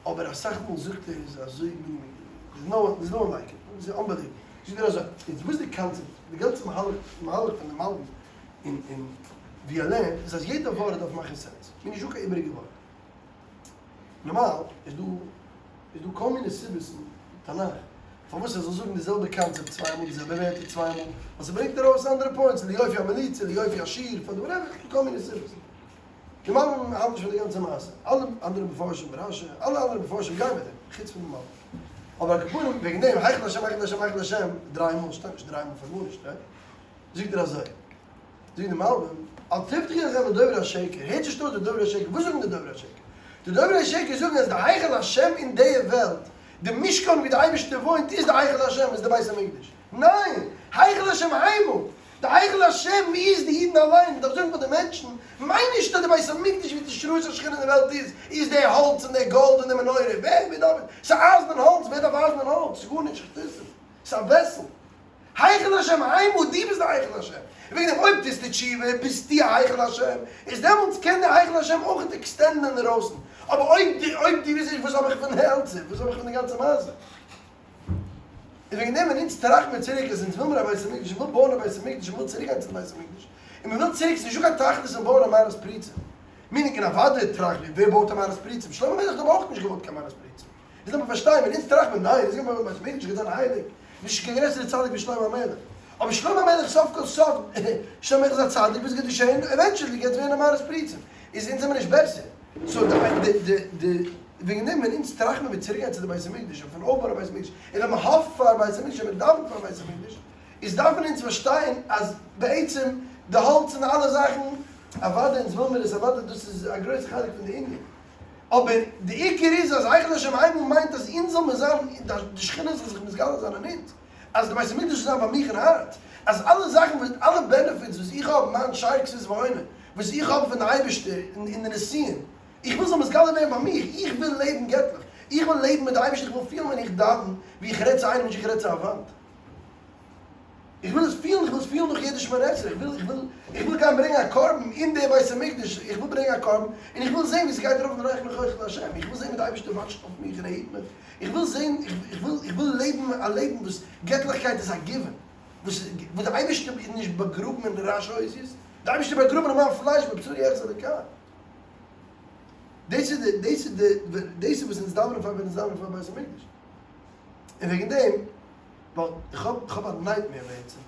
אבער אסאך מאל זאגט ער איז אזוי מין there's no one like him, ס'איז unbelievable. זאגט ער אזוי, איז וואס די קאנצעפט, די גאנצע מהלך מהלך פון די מלבים אין אין ווי ער לערנט איז אז יעדע ווארט דארף מאכן sense, מיר נישטא קיין איבעריגע ווארט. נארמאל איז דא איז דא כל מיני סיבות אין תנך פארוואס ער זאל זאגן די זעלבע קאנצעפט צוויי מאל די זעלבע ווערטער צוויי מאל, ווייל ס'ברענגט ארויס אנדערע points, ליופי המליצה, ליופי השיר, פאר די whatever, כל מיני סיבות. די מלבים האלט נישט פון די גאנצע מעשה, אלע אנדערע מפרשים, רשי, אלע אנדערע מפרשים גייען מיט דעם, חוץ פון די מלבים. אבער על כל פנים, וועגן דעם, היכל השם היכל השם היכל השם, דריי מאל, שטייט נישט דריי מאל פאר גארנישט, right? זאגט ער אזוי, זאגט די מלבים, אל תבטחו ידיכם לדוברי השקר, הערט נישט אויס די דוברי השקר, וואס זאגן די דוברי השקר? די דוברי השקר זאגן אז די היכל השם אין די וועלט, די משכן ווי די אייבערשטער וואוינט איז די היכל השם, איז די בית המקדש. ניין! היכל השם המה! די היכל השם איז די אידן אליין, מען דארף זאגן פאר די מענטשן, מיין נישט אז די בית המקדש ווי די השראת השכינה אין די וועלט איז, איז די האלץ און די גאלד און די מנורה, ווער ווער דארף עס? ס'איז אייזן און האלץ, ווער דארף אייזן און האלץ? ס'איז גארנישט, ס'איז א vessel. היכל השם המה, דו ביסט די היכל השם, און וועגן דעם אויב טוסטו תשובה ביסטו א היכל השם, איז דעמאלטס קען די היכל השם אויך extend ן אינדערויסן, אבער אויב דו אויב דו ביסט נישט וואס האב איך פון העלצער, וואס האב איך פון די גאנצע מעשה? און וועגן דעם ווען אונז טראכט מיר צוריק אז אונז וויל מיר א בית המקדש, און וויל בויען א בית המקדש און וויל צוריק גיין צום בית המקדש, און מען וויל צוריק, ס'איז נישטא קיין תכלית אין בויען א מערת פריצים, meaning און אוודאי טראכט ווי ווער בויט א מערת פריצים, שלמה המלך האט אבער אויך נישט געבויט קיין מערת פריצים. איז לאמיר פארשטיין, ווען אונז טראכט מען, ניין, איז געווען בית המקדש געווען הייליג, נישט קיין גרעסערע צדיק ווי שלמה המלך. אבער שלמה המלך סוף כל סוף, שלמה המלך איז א צדיק, וואס גייט געשען? eventually גייט ווערן א מערת פריצים. איז אונז זעמיר נישט בעסער. so די די די וועגן דעם ווען אונז טראכט מען מיר צוריק גיין צו די בית המקדש און פון אויפבויען א בית המקדש, און ווען מען האפט פאר בית המקדש און מען דאווענט פאר בית המקדש, איז דארפן אונז פארשטיין אז בעצם די האלץ און אלע זאכן, אוודאי אונז וויל מיר עס, אוודאי דאס איז א גרויס חלק פון די ענין, אבער די עיקר איז אז היכל השם המה מיינט אז אונז זאל מיר זיין, די שכינה זאל זיך מתגלה זיין אין אונז, אז די בית המקדש זאל זיין ביי מיך אין הארץ, אז אלע זאכן וואס, אלע benefits וואס איך האב, מיין שאר כסות ועונה, וואס איך האב פון די אייבערשטער אין די נשיאים, איך וויל זאל מתגלה ווערן ביי מיך, איך וויל לעבן געטליך, איך וויל לעבן מיט די אייבערשטער, איך וויל פילן ווען איך דאווען ווי איך רעד צו איינעם נישט איך רעד צו א וואנט. איך וויל עס פילן, איך וויל עס פילן נאך יעדע שמונה עשרה, איך וויל, איך וויל, איך וויל גיין ברענגען א קרבן אין די בית המקדש, איך וויל ברענגען א קרבן, און איך וויל זען ווי ס'גייט ארויף און ריח ניחוח להשם, איך וויל זען ווי די אייבערשטער וואטשט אויף מיך און ער היט מיך, איך וויל זען, איך וויל, איך וויל לעבן א לעבן וואס געטליכקייט איז א given, וואס, וואס די אייבערשטער איז נישט באגראבן אין רש אותיות, די אייבערשטער איז באגראבן אין מיין פלייש בבשרי אחזה אלוקה. דאס איז די, דאס איז די, דאס איז וואס אונז דאווענען פאר ווען אונז דאווענען פאר בית המקדש. און וועגן דעם, ווייל איך האב, איך האב א nightmare בעצם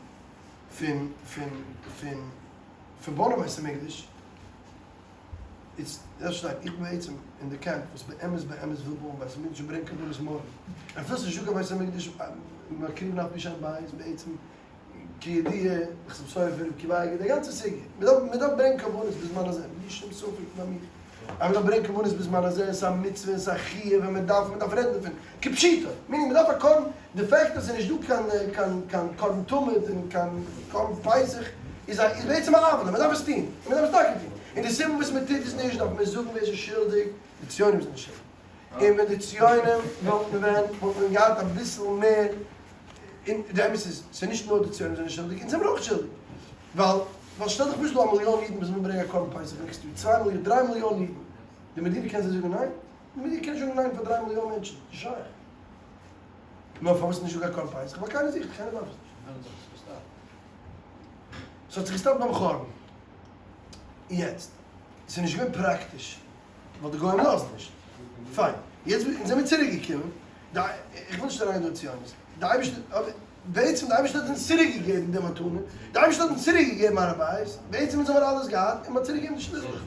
פון, פון, פון, פון בויען א בית המקדש, איצט, דאס שטייט, איך בין בעצם אין די camp וואס באמת באמת וויל בויען בית המקדש און ברענגען קרבנות מארגן, אפילו ס'איז נישטא קיין בית המקדש, מקריבין אף על פי שאין בית, בעצם כידוע, חתם סופר, רבי עקיבא אייגער, די גאנצע סוגיא, מען דארף מען דארף ברענגען קרבנות בזמן הזה, בלי שום ספק ביי מיר, אז מען דארף ברענגען קרבנות בזמן הזה, עס איז א מצוה, עס איז א חיוב, און מען דארף, מען דארף רעדן דערפון, כפשוטו, meaning מען דארף א קרבן, די fact אז עס איז נישט דא קיין קיין קיין קרבן תמיד און קיין קרבן פסח איז א איז בעצם א עוולה, מען דארף עס טון, און מען דארף עס טאקע טון, און די סיבה וואס מען טוט עס נישט דארף מען זאגן ווער עס איז שולדיג, די ציונים זענען שולדיג, און ווען די ציונים וואלטן ווען וואלט מען געהאט אביסל מער. און די אמת איז, ס'איז נישט נאר די ציונים זענען שולדיג, אונז זעמיר אויך שולדיג. ווייל, ווייל שטעל דיך פאר ס'איז דא א מיליאן אידן וואס ווילן ברענגען א קרבן פסח נעקסט יאר, צוויי מיליאן, דריי מיליאן אידן. די מדינה קען זיי זאגן ניין? די מדינה קען נישט זאגן ניין פאר דריי מיליאן מענטשן, נישט שייך. נאר פארוואס איז נישטא קיין קרבן פסח? ווייל קיינער זוכט נישט, קיינער דארף עס נישט. ווען האט זיך עס געסטאפט? ס'האט זיך געסטאפט ביים חורבן. יעצט, ס'איז נישט געווען פראקטיש, ווייל די גוים לאזן נישט. פיין. יעצט זעמיר צוריק געקומען, די, איך וויל נישט אריין דא אין ציונות, די אייבערשטער, אבער בעצם די אייבערשטער האט אונז צוריק געגעבן די מתנה, די אייבערשטער האט אונז צוריק געגעבן הר הבית, בעצם אונז האמיר אלעס געהאט, און מ'האט צוריק געגעבן די שליסלעך.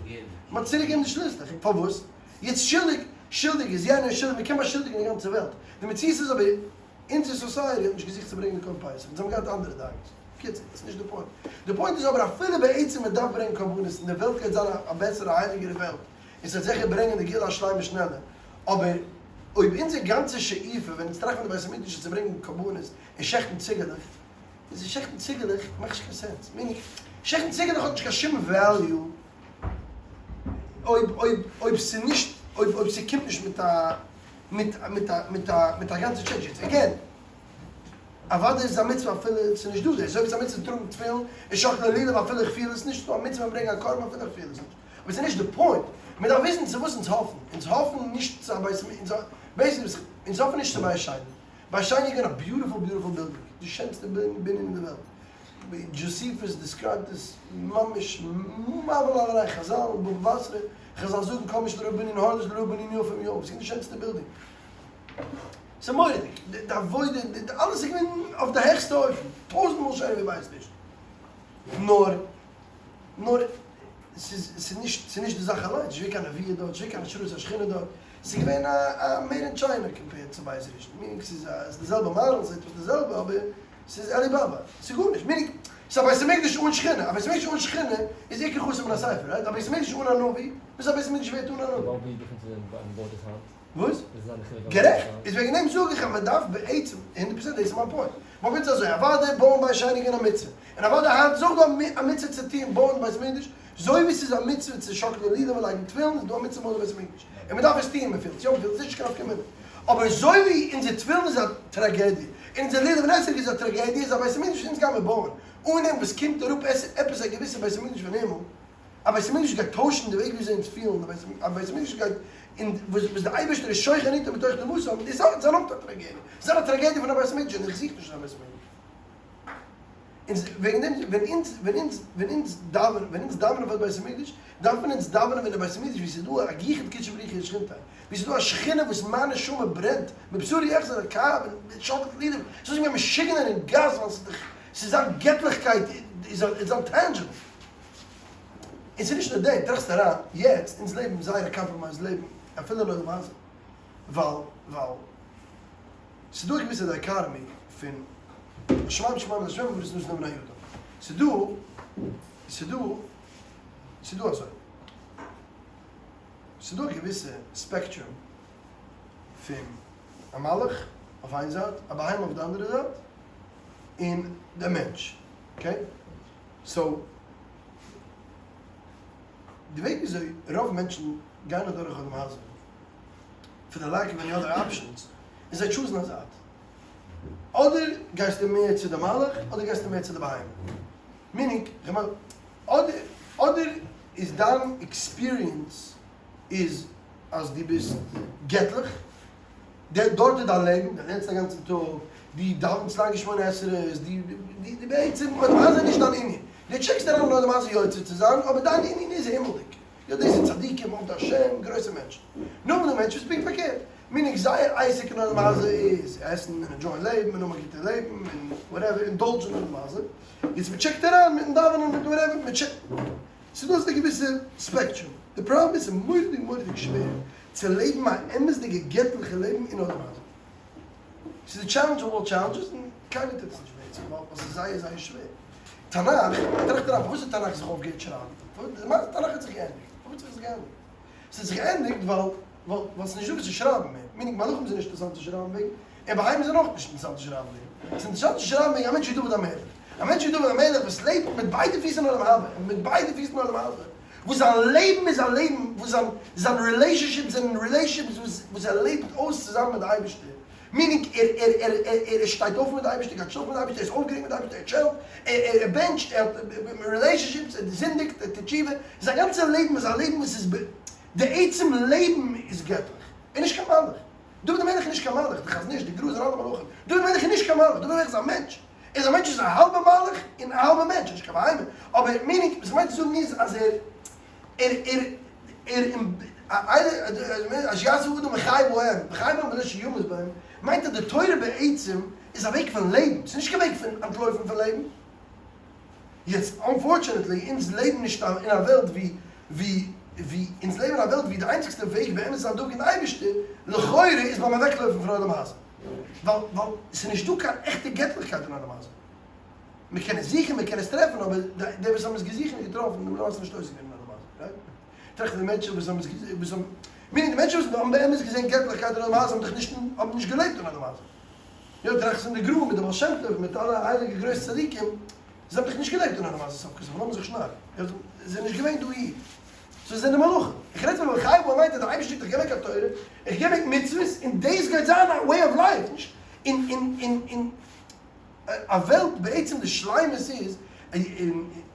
מ'האט צוריק געגעבן די שליסלעך. פארוואס? יעצט שולדיג, שולדיג איז יענער שולדיג, מ'קען באשולדיגן די גאנצע וועלט. די מציאות איז אבער, אונזער סאסייעטי האט נישט געזוכט צו ברענגען די קרבן פסח, אונז האבן געהאט אנדערע דאגות. קיצור, ס'איז נישט די פוינט. די פוינט איז אבער אפילו בעצם מען דארף ברענגען קרבנות און די וועלט גייט זיין א בעסערע הייליגערע וועלט און ס'וועט זיכער ברענגען די גאולה השלימה שנעלער, אבער אויב אונזער גאנצע שאיפה ווען אונז טראכטן די בית המקדש איז צו ברענגען קרבנות און שעכטן ציגעלעך, איז שעכטן ציגעלעך מאכט נישט קיין סענס. מיינינג, שעכטן ציגעלעך האט נישט קיין שום וועליו אויב אויב אויב ס'נישט אויב אויב ס'קומט נישט מיט א מיט מיט א מיט א מיט א גאנצע טשעינדזש. יעצט עגעין. אוודאי איז עס א מצוה אפילו עס איז נישט דא דאס, אזוי ווי עס איז א מצוה טראגן תפילין און שאקלען לולב אפילו איך פיל עס נישט, ס'איז דא א מצוה ברענגען א קרבן אפילו איך פיל עס נישט, אבער עס איז נישט די פוינט, מען דארף וויסן צו וואס אונז האפן, אונז האפן נישט צו א בית המקדש, אונז האפן נישט צו בית שני, בית שני איז געווען א ביוטיפול ביוטיפול בילדינג, די שענסטע בנין אין די וועלט, דזשאסיפוס דעסקרייבט עס ממש מבהיל על הרעיון, חזל, בבא בתרא, חזל זאגן כל מי שלא ראה בנין הורדוס לא ראה בנין יפה מימיו, ס'איז געווען די שענסטע בילדינג. ס'איז מורא'דיג, די עבודה, די אלעס איז געווען אויף די העכסטע אופן, טויזנט מאל שענער ווי בית ראשון. נאר, נאר, ס'איז, ס'איז נישט, ס'איז נישט די זאך אליינס, נישט געווען קיין נבואה דארט, נישט געווען קיין השראת השכינה דארט, ס'איז געווען א, א מעיד אין טשיינע קאמפעירד צו בית ראשון, מינינג ס'איז א, ס'איז די זעלבע מאדעל, ס'איז עפעס די זעלבע, אבער ס'איז עלי באבא, ס'איז גארנישט, מינינג, ס'איז א בית המקדש אן שכינה, א בית המקדש אן שכינה איז עיקר חסר מן הספר, רייט? א בית המקדש אן א נביא, וואס איז א בית המקדש ווערט אן א נביא? וואס? גערעכט! איז וועגן דעם זאג איך אז מען דארף בעצם, הונדערט פראצענט דאס איז מיין פוינט. מיין פוינט איז אזוי, אוודאי בויען בית שני איז געווען א מצוה, און אוודאי היינט איז אויך דא א מצוה צו טוען בויען בית מקדש, אזוי ווי ס'איז א מצוה צו שאקלען לולב און לייגן תפילין איז דא א מצוה בויען בית מקדש, און מען דארף עס טוען, מען פילט יא מען פילט עס נישט קיין נפקא מינה. אבער אזוי ווי אונזער תפילין איז א טראגעדיע, און אונזער לולב און אתרוג איז א טראגעדיע, איז א בית המקדש אונז גיימער בויען, אן דעם וואס קומט אראפ עפעס א געוויסע בית המקדש פון הימל, א בית המקדש גייט טוישן די וועג וויאזוי אונז פילן, א בית המקדש גייט און וואס וואס די אייבערשטער איז שוכן איתו בתוך טומאתם, דאס איז אן אפטע טראגעדיע, ס'איז א טראגעדיע פון א בית המקדש און איך זוך נישט אזא בית המקדש. און וועגן דעם ווען אונז ווען אונז ווען אונז דאווענען ווען אונז דאווענען פאר די בית המקדש, דארף מען אונז דאווענען ווען די בית המקדש ווי ס'איז דא א יחוד קודשא בריך הוא ושכינתיה, ווי ס'איז דא א שכינה וואס מיין נשמה ברענט, מבשרי אחזה אלקה און שאקלט לולב, ס'איז ווי א משוגענער אין גאס ווייל ס'איז דאך ס'איז זיין געטליכקייט איז איז אנטענדזשעבל. און ס'איז נישט נאר דעם, טראכסט אריין, יעצט, אונז לעבן זייער א קאמפראמייזד לעבן, אפילו אין עולם הזה, ווייל, ווייל, ס'איז דא א געוויסע דייקאטאמי פון השמים שמים להשם והארץ נתן לבני אדם, ס'איז דא, ס'איז דא, ס'איז דא אזוי, ס'איז דא א געוויסע ספעקטרום פון א מלאך אויף איין זייט, א בהמה אויף די אנדערע זייט, און דער מענטש, אקעי? סאו, די וועג וויאזוי רוב מענטשן גייען אדורך עולם הזה, פאר די לעק אוו עני אדער אפשענס, איז זיי טשוזן א זייט. אדער גייסטו מער צו די מלאך, אדער גייסטו מער צו די בהמה. מינינג, כ'מיין, אדער אדער איז דיין עקספיריענס איז אז דו ביסט געטליך, דארט איז דיין לעבן, דו לערנסט א גאנצן טאג, דו דאווענסט לאנגע שמונה עשרה'ס, דו דו בעצם עולם הזה איז נישט דיין ענין, דו טשעקסט אריין אין עולם הזה יוצא צו זיין, אבער דיין ענין איז הימלדיג, יא דאס איז צדיקים, עובדי השם, גרויסע מענטשן. נאכדעם די מענטש איז פונקט פארקערט, מינינג זייער עסק אין עולם הזה איז עסן און ענדזשויען לעבן און האבן א גוטע לעבן און וואטעווער, אינדאלדזשן אין עולם הזה, יעצט מען טשעקט אריין מיטן דאווענען מיט וואטעווער, מען טשעקט, ס'איז דא אזא געוויסע ספעקטרום, די פראבלעם איז ס'איז מורא'דיג מורא'דיג שווער צו לעבן א אמת'דיגע געטליכע לעבן אין עולם הזה. ס'איז די טשעלענדזש אוו אלל טשעלענדזשעס און קיינער טוט עס נישט בעצם ווייל ס'איז זייער זייער שווער. תנך, טראכט אריין פארוואס האט תנך זיך אויפגעהערט שרייבן? פארוואס תנך האט זיך געענדיגט? פארוואס האט זיך עס געענדיגט? ס'האט זיך געענדיגט ווייל ווייל ס'איז נישטא וואס צו שרייבן מער. מינינג מלאכים זענען נישט אינטערעסאנט צו שרייבן וועגן, און בהמות זענען אויך נישט אינטערעסאנט צו שרייבן וועגן. ס'איז אינטערעסאנט צו שרייבן וועגן א מענטש ווי דוד המלך. א מענטש ווי דוד המלך וואס לעבט מיט ביידע פיס אין עולם הבא און מיט ביידע פיס אין עולם הזה. וואס זיין לעבן איז א לעבן וואס זיין זיין רילעישאנשיפס זענען רילעישאנשיפס וואס וואס ער לעבט אויס צוזאמען מיט די אייבערשטער. meaning ער ער ער ער ער שטייט אויף מיט די אייבערשטער, גייט שלאפן מיט די אייבערשטער, ער איז אויפגערעגט מיט די אייבערשטער, ער שעלט, ער ער ער בענטשט, ער האט relationships, ער זינדיגט, ער טוט תשובה, זיין גאנצע לעבן איז א לעבן וואס איז די עצם לעבן איז געטליך, ער איז נישט קיין מלאך, דוד המלך איז נישט קיין מלאך, די חזון איש, די גר"א זענען אלע מלאכים, דוד המלך איז נישט קיין מלאך, דוד המלך איז א מענטש, ער איז א מענטש וואס איז א האלבע מלאך און א האלבע מענטש, ער איז נישט קיין בהמה, אבער meaning וואס איך מיין צו זאגן איז אז ער ער ער ער אשר יעשה האדם וחי בהם, וחי בהם ולא שימות בהם, מיינט אז די תורה בעצם איז א וועג פון לעבן, ס'איז נישט קיין וועג פון אנטלויפן פון לעבן. יעצט unfortunately אונז לעבן נישט אין א וועלט ווי ווי ווי אונז לעבן אין א וועלט ווי די איינציגסטע וועג באמת צו זיין דבוק אין די אייבערשטער לכאורה איז ביים אוועקלויפן פון עולם הזה, ווייל ווייל ס'איז נישט דא קיין עכטע געטליכקייט אין עולם הזה. מען קען עס זוכן מען קען עס טרעפן אבער די וואס האבן עס געזוכט און געטראפן האבן למעשה נישט עוסק געווען אין עולם הזה, right? טראכט די מענטשן וואס האבן עס וואס האבן meaning די מענטשן וואס האבן באמת געזען געטליכקייט אין עולם הזה האבן דאך נישט האבן נישט געלעבט אין עולם הזה. יא טראכסט פון די גר"א מיט די בעל שם טוב מיט אלע הייליגע גרויסע צדיקים, זיי האבן דאך נישט געלעבט אין עולם הזה סוף כל סוף, לאמיר זיך שנארן, זיי זענען נישט געווען דאהי, זיי זענען מלאכים, איך רעד פון וחי בהם מיינט אז דער אייבערשטער זאגט איך געב ענק א תורה, איך געב ענק מצוות, און דאס גייט זיין א way of life, נישט אין אין אין אין א וועלט, בעצם די שלימות איז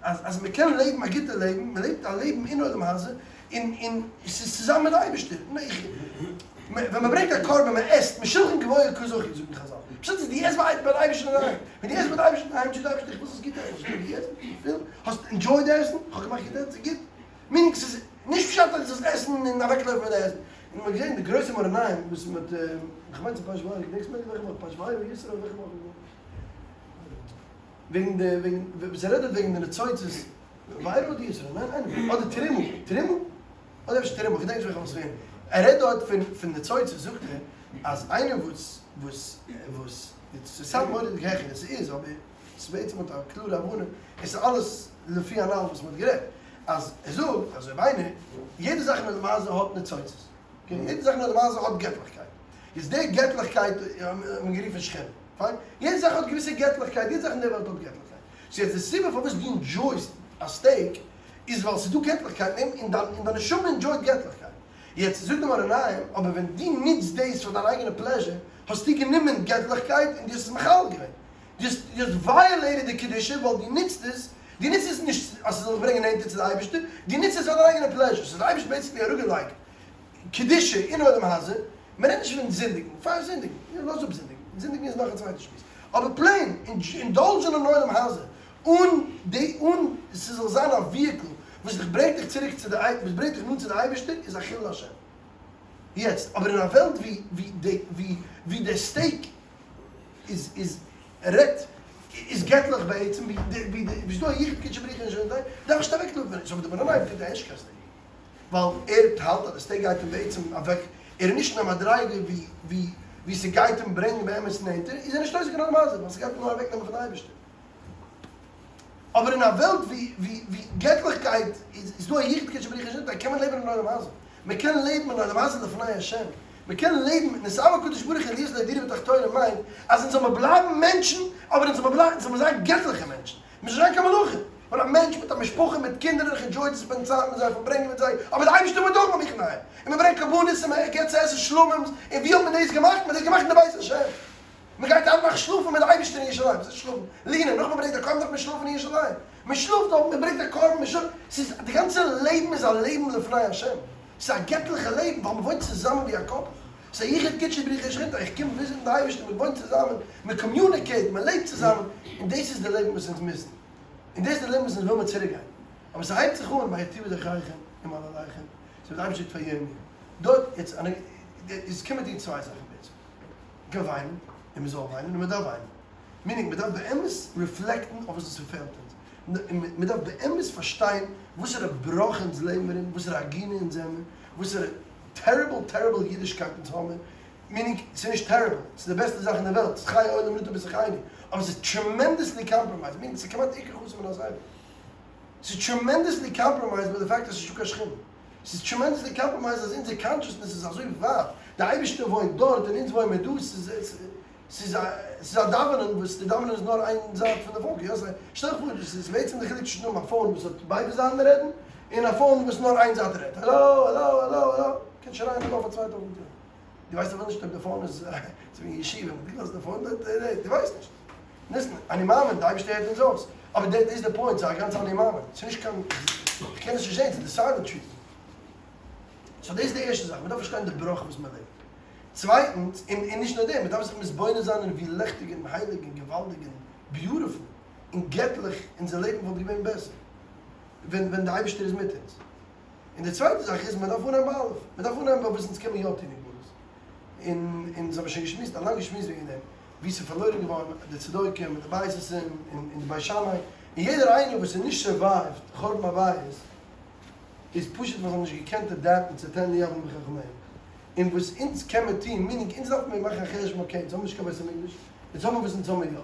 אז אז מען קען לעבן א גוטע לעבן, מען לעבט א לעבן אין עולם הזה, און און ס'איז צוזאמען מיט די אייבערשטער, ווען מען ברענגט א קרבן מען עסט, משולחן גבוה קא זכו זאגן חזל, פשט איז דו עסט ביי ביים אייבערשטן אינדערהיים, ווען דו עסט ביי די אייבערשטן אינדערהיים זאגט די אייבערשטער איך וויל זאלסט גוט עסן, האסט גוט געגעסן? פיל? האסט enjoyed די עסן? איך האב געמאכט גוט עסן? ס'איז גוט? meaning ס'איז נישט פשט אז דו זאלסט עסן און אוועקלויפן מיט די עסן, און מ'האט געזען די גרויסע מאור עיניים וואס מ'האט, איך מיין ס'איז פרשת וארא, געדענקסט מער וועלכע וואך? פרשת וארא, יתרו, וועלכע וואך איז דאס? וועגן די, וועגן, וואס ער רעדט דארט וועגן די ניצוצות, וארא אדער יתרו? ניין, איינער, אדער תרומה, תרומה? אדער אפשר תרומה, כ'געדענק נישט וועלכע וואך ס'איז געווען. ער רעדט דארט פון, פון ניצוצות זאגט ער, אז איינער וואס, וואס, וואס, ס'סאונדט מורא'דיג העכער, און ס'איז, אבער ס'איז בעצם האט א קלארע הבנה, עס איז אלעס לפי הנ"ל וואס מ'האט גערעדט, אז ער זאגט אז אויב איינער, יעדע זאך אין עולם הזה האט ניצוצות, okay, יעדע זאך אין עולם הזה האט געטליכקייט, איז די געטליכקייט האט מען גערופן שכינה, פיין? יעדע זאך האט געוויסע געטליכקייט, יעדע זאך אין דער וועלט האט געטליכקייט, so יעצט די סיבה פארוואס דו enjoy סט א steak איז ווייל ס'איז דא געטליכקייט אין דעם, און דיין און דיין נשמה enjoy ט געטליכקייט. יעצט זאגט די מאור עיניים, אבער ווען דו נוצט דאס פאר דיין אייגענע pleasure, האסטו גענומען געטליכקייט און דו האסט עס מחלל געווען. דו האסט דו האסט violated די קדושה ווייל דו נוצט עס, דו נוצט עס נישט אז ס'זאל דיך ברענגען נענטער צו די אייבערשטער, דו נוצט עס פאר דיין אייגענע pleasure, so די אייבערשטער basically אראפגעלייגט קדושה אין עולם הזה, מען רעדט נישט פון זינדיגן, פאר זינדיגן, לאז אפ זינדיגן, זינדיגן איז נאך א צווייטע שמועס, אבער plain indulge ן אין עולם הזה אן די אן ס'זאל זיין א vehicle וואס דיך ברענגט דיך צוריק צו די וואס ברענגט דיך נאנט צו די אייבערשטער איז א חילול השם. יעצט אבער אין א וועלט ווי ווי די ווי ווי די steak איז איז רעדט איז געטליך בעצם ווי די ווי די ווי ס'דא א יחוד קודשא בריך הוא און שכינתיה דארף נישט אוועקלויפן פון עס אבער די בן אדם טוט ערשט קיין steak ווייל ער האלט אז די steak גייט אים בעצם אוועק ער איז נישט אין א מדריגה ווי ווי ווי ס'גייט אים ברענגן באמת נענטער איז ער נישט עוסק אין עולם הזה ווייל ס'גייט אים נאר אוועקנעמען פון די אייבערשטער. אבער אין א וועלט ווי ווי ווי געטליכקייט איז איז דא א יחוד קודשא בריך הוא ושכינתיה קען מען לעבן אין עולם הזה. מען קען לעבן אין עולם הזה לפני השם. מען קען לעבן נתאוה הקדוש ברוך הוא להיות לו דירה בתחתונים מיינט אז אונז זאל מען בלייבן מענטשן אבער אונז זאל מען בלייבן זאל מען זיין געטליכע מענטשן. מען זאל נישט זיין קיין מלאכים. נאר א מענטש מיט א משפחה מיט קינדער און איך enjoy צו spend ן צייט מיט זיי פארברענגען מיט זיי אבער די אייבערשטער וואוינט אויך ביי מיך אינדערהיים און מען ברענגט קרבנות און מען געבט צו עסן שלמים'ס און ווי האט מען דאס געמאכט? מען האט דאס געמאכט אין די בית השם. מען גייט היינט נאכט שלאפן מיט די אייבערשטער אין ירושלים, וואס איז שלאפן? ליגן, נאך מען ברענגט א קרבן דארף מען שלאפן אין ירושלים, מען שלאפט דארט, מען ברענגט א קרבן, מען שלאפט, ס'איז, די גאנצע לעבן איז א לעבן לפני השם, ס'איז א געטליכע לעבן, ווייל מען וואוינט צוזאמען ווי א couple, ס'איז א יחוד קודשא בריך הוא ושכינתיה, איך קום visit ן די אייבערשטער, מען וואוינט צוזאמען, מען communicate, מען לעבט צוזאמען, און דאס איז די לעבן וואס אונז מוזן, און דאס איז די לעבן וואס אונז וויל מיר צוריק גיין, אבער ס'הייבט זיך אן ביי היטיבו דרכיכם ומעלליכם, ס'וועט די אייבערשטער פאר ירמי', דארט, יעצט, עס קומען דיר צוויי זאכן בעצם. מ'קען וויינען, און מ'זאל וויינען, און מ'דארף וויינען. meaning, מ'דארף באמת reflect ן אויף וואס עס פעלט אונז. און מ'דארף באמת פארשטיין וואסערע בראך אונז לעבן מיר אין, וואסערע עגונה אונז זעמיר, וואסערע terrible terrible אידישקייט אונז האמיר. meaning, ס'איז נישט terrible, ס'איז די בעסטע זאך אין די וועלט, ס'איז חיי עולם נטע בתוכינו, אבער ס'איז tremendously compromised, meaning ס'איז כמעט עיקר חסר מן הספר. ס'איז tremendously compromised מיט די פאקט אז ס'איז נישטא קיין שכינה. ס'איז tremendously compromised אז אונזער consciousness איז אזוי ווייט, די אייבערשטער וואוינט דארט און אונז וואוין מיר דא, ס'איז ס'איז א דאווענען וואס די דאווענען איז נאר איין זייט פון די פאלק, יא? שטעל דיך פאר ס'איז בעצם די חילוק צווישן האבן א phone וואס האט ביידע זייטן רעדן, און א phone וואס נאר איין זייט רעדט, האלא האלא האלא האלא, קענסט שרייען האלא פאר 2000 יאר. דו ווייסט אפילו נישט אויב די פאון איז אזוי ווי אין ישיבה, מ'האט געלאזט די פאון דארט, דו ווייסט נישט. ליסן, אני מאמין, די אייבערשטער הערט אונז אויס, אבער דעט איז די פוינט, ס'איז א גאנצע אני מאמין, ס'איז נישט קיין, איך קען עס נישט זען, ס'איז די סיילענט טריטמענט. סאו דאס איז די ערשטע זאך, מ'דארף פארשטיין די בראך וואס מ'לעבט. צווייטנס, און און נישט נאר דעם, מ'דארף זיך מתבונן זיין אין ווי לעכטיג און הייליג און געוואלדיג און ביוטיפול און געטליך אונזער לעבן וואלט געווען בעסער ווען ווען די אייבערשטער איז מיט אונז. און די צווייטע זאך איז, מ'דארף אנהייבן ביי אלף, מ'דארף אנהייבן ביי וואס אונז קען מען יא טון אין גלות. און אונז האבן שוין געשמועסט א לאנגע שמועס וועגן דעם, ווי ס'איז פארלוירן געווארן די צדוקים און די בייתוסים און די בית שמאי, און יעדער איינער וואס איז נישט סורווייווט חורבן הבית, איז פשוט ווייל זיי האבן נישט געקענט אדעפטן צו תן לי אבני חכמינו. און וואס אונז קען מיר טון, מינינג אונז דארף מיר מאכן א חשבון אקעי אונז האבן נישט קיין בית המקדש, אונז האבן וואס אונז האבן יא.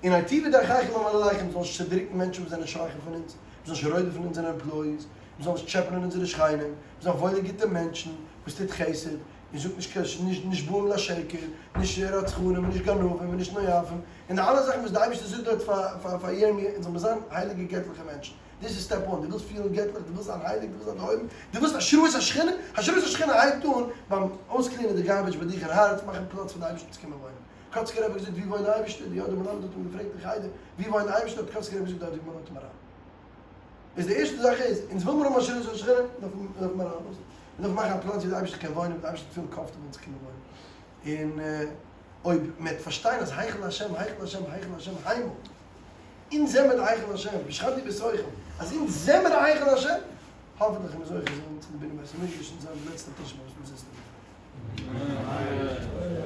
און היטיבו דרכיכם עם עולליכם, מ'זאל נישט צעדריקן מענטשן וואס זענען שוואכער פון אונז, מ'זאל נישט רודף'ן אונזערע עמפלויאיס, מ'זאל נישט טשעפענען אונזערע שכנים, מ'זאל וואוילע גוטע מענטשן וואס טוט חסד, און זאגט נישט קיין נישט נשבעים לשקר, נישט רצחנים און נישט גנבים און נישט נואפים, און די אלע זאכן וואס די אייבערשטער זאגט דארט פאר פאר ירמי', אונז זאל מיר זיין הייליגע געטליכע מענטשן. דאס איז סטעפ וואן, דו ווילסט פילן געטליך, דו ווילסט זיין הייליג, דו ווילסט זיין דערהויבן, דו ווילסט השראת השכינה, השראת השכינה הייבט אן ביים אויסקלינען די גארבידזש ביי דיך אין הארץ, מאכן פלאץ פאר די אייבערשטן צו קומען וואוינען. קאצקער רבי האט געזאגט ווי וואוינט די אייבערשטער? יא, דער מלמד האט אים געפרעגט אין חדר, ווי וואוינט די אייבערשטער? האט קאצקער רבי געזאגט דארט ווי מען לאזט אים אריין. איז די ערשטע זאך איז, אונז וויל מיר האבן השראת השכינה, דארף מען אריינלאזן. מען דארף מאכן א פלאץ ווי די אייבערשטער קען וואוינען, ווי די אייבערשטער פילט קאמפארטעבל צו קומען וואוינען. און אויב מען וועט פארשטיין אז היכל השם, היכל השם, היכל השם, המה. אונז זעמיר די היכל השם, ושכנתי בתוכם, אז אונז זעמיר די היכל השם, האפענטליך וועלן מיר זוכה זיין צו די בנין בית המקדש און זיין די לעצטע תשעה באב וואס מ'זיצט אין.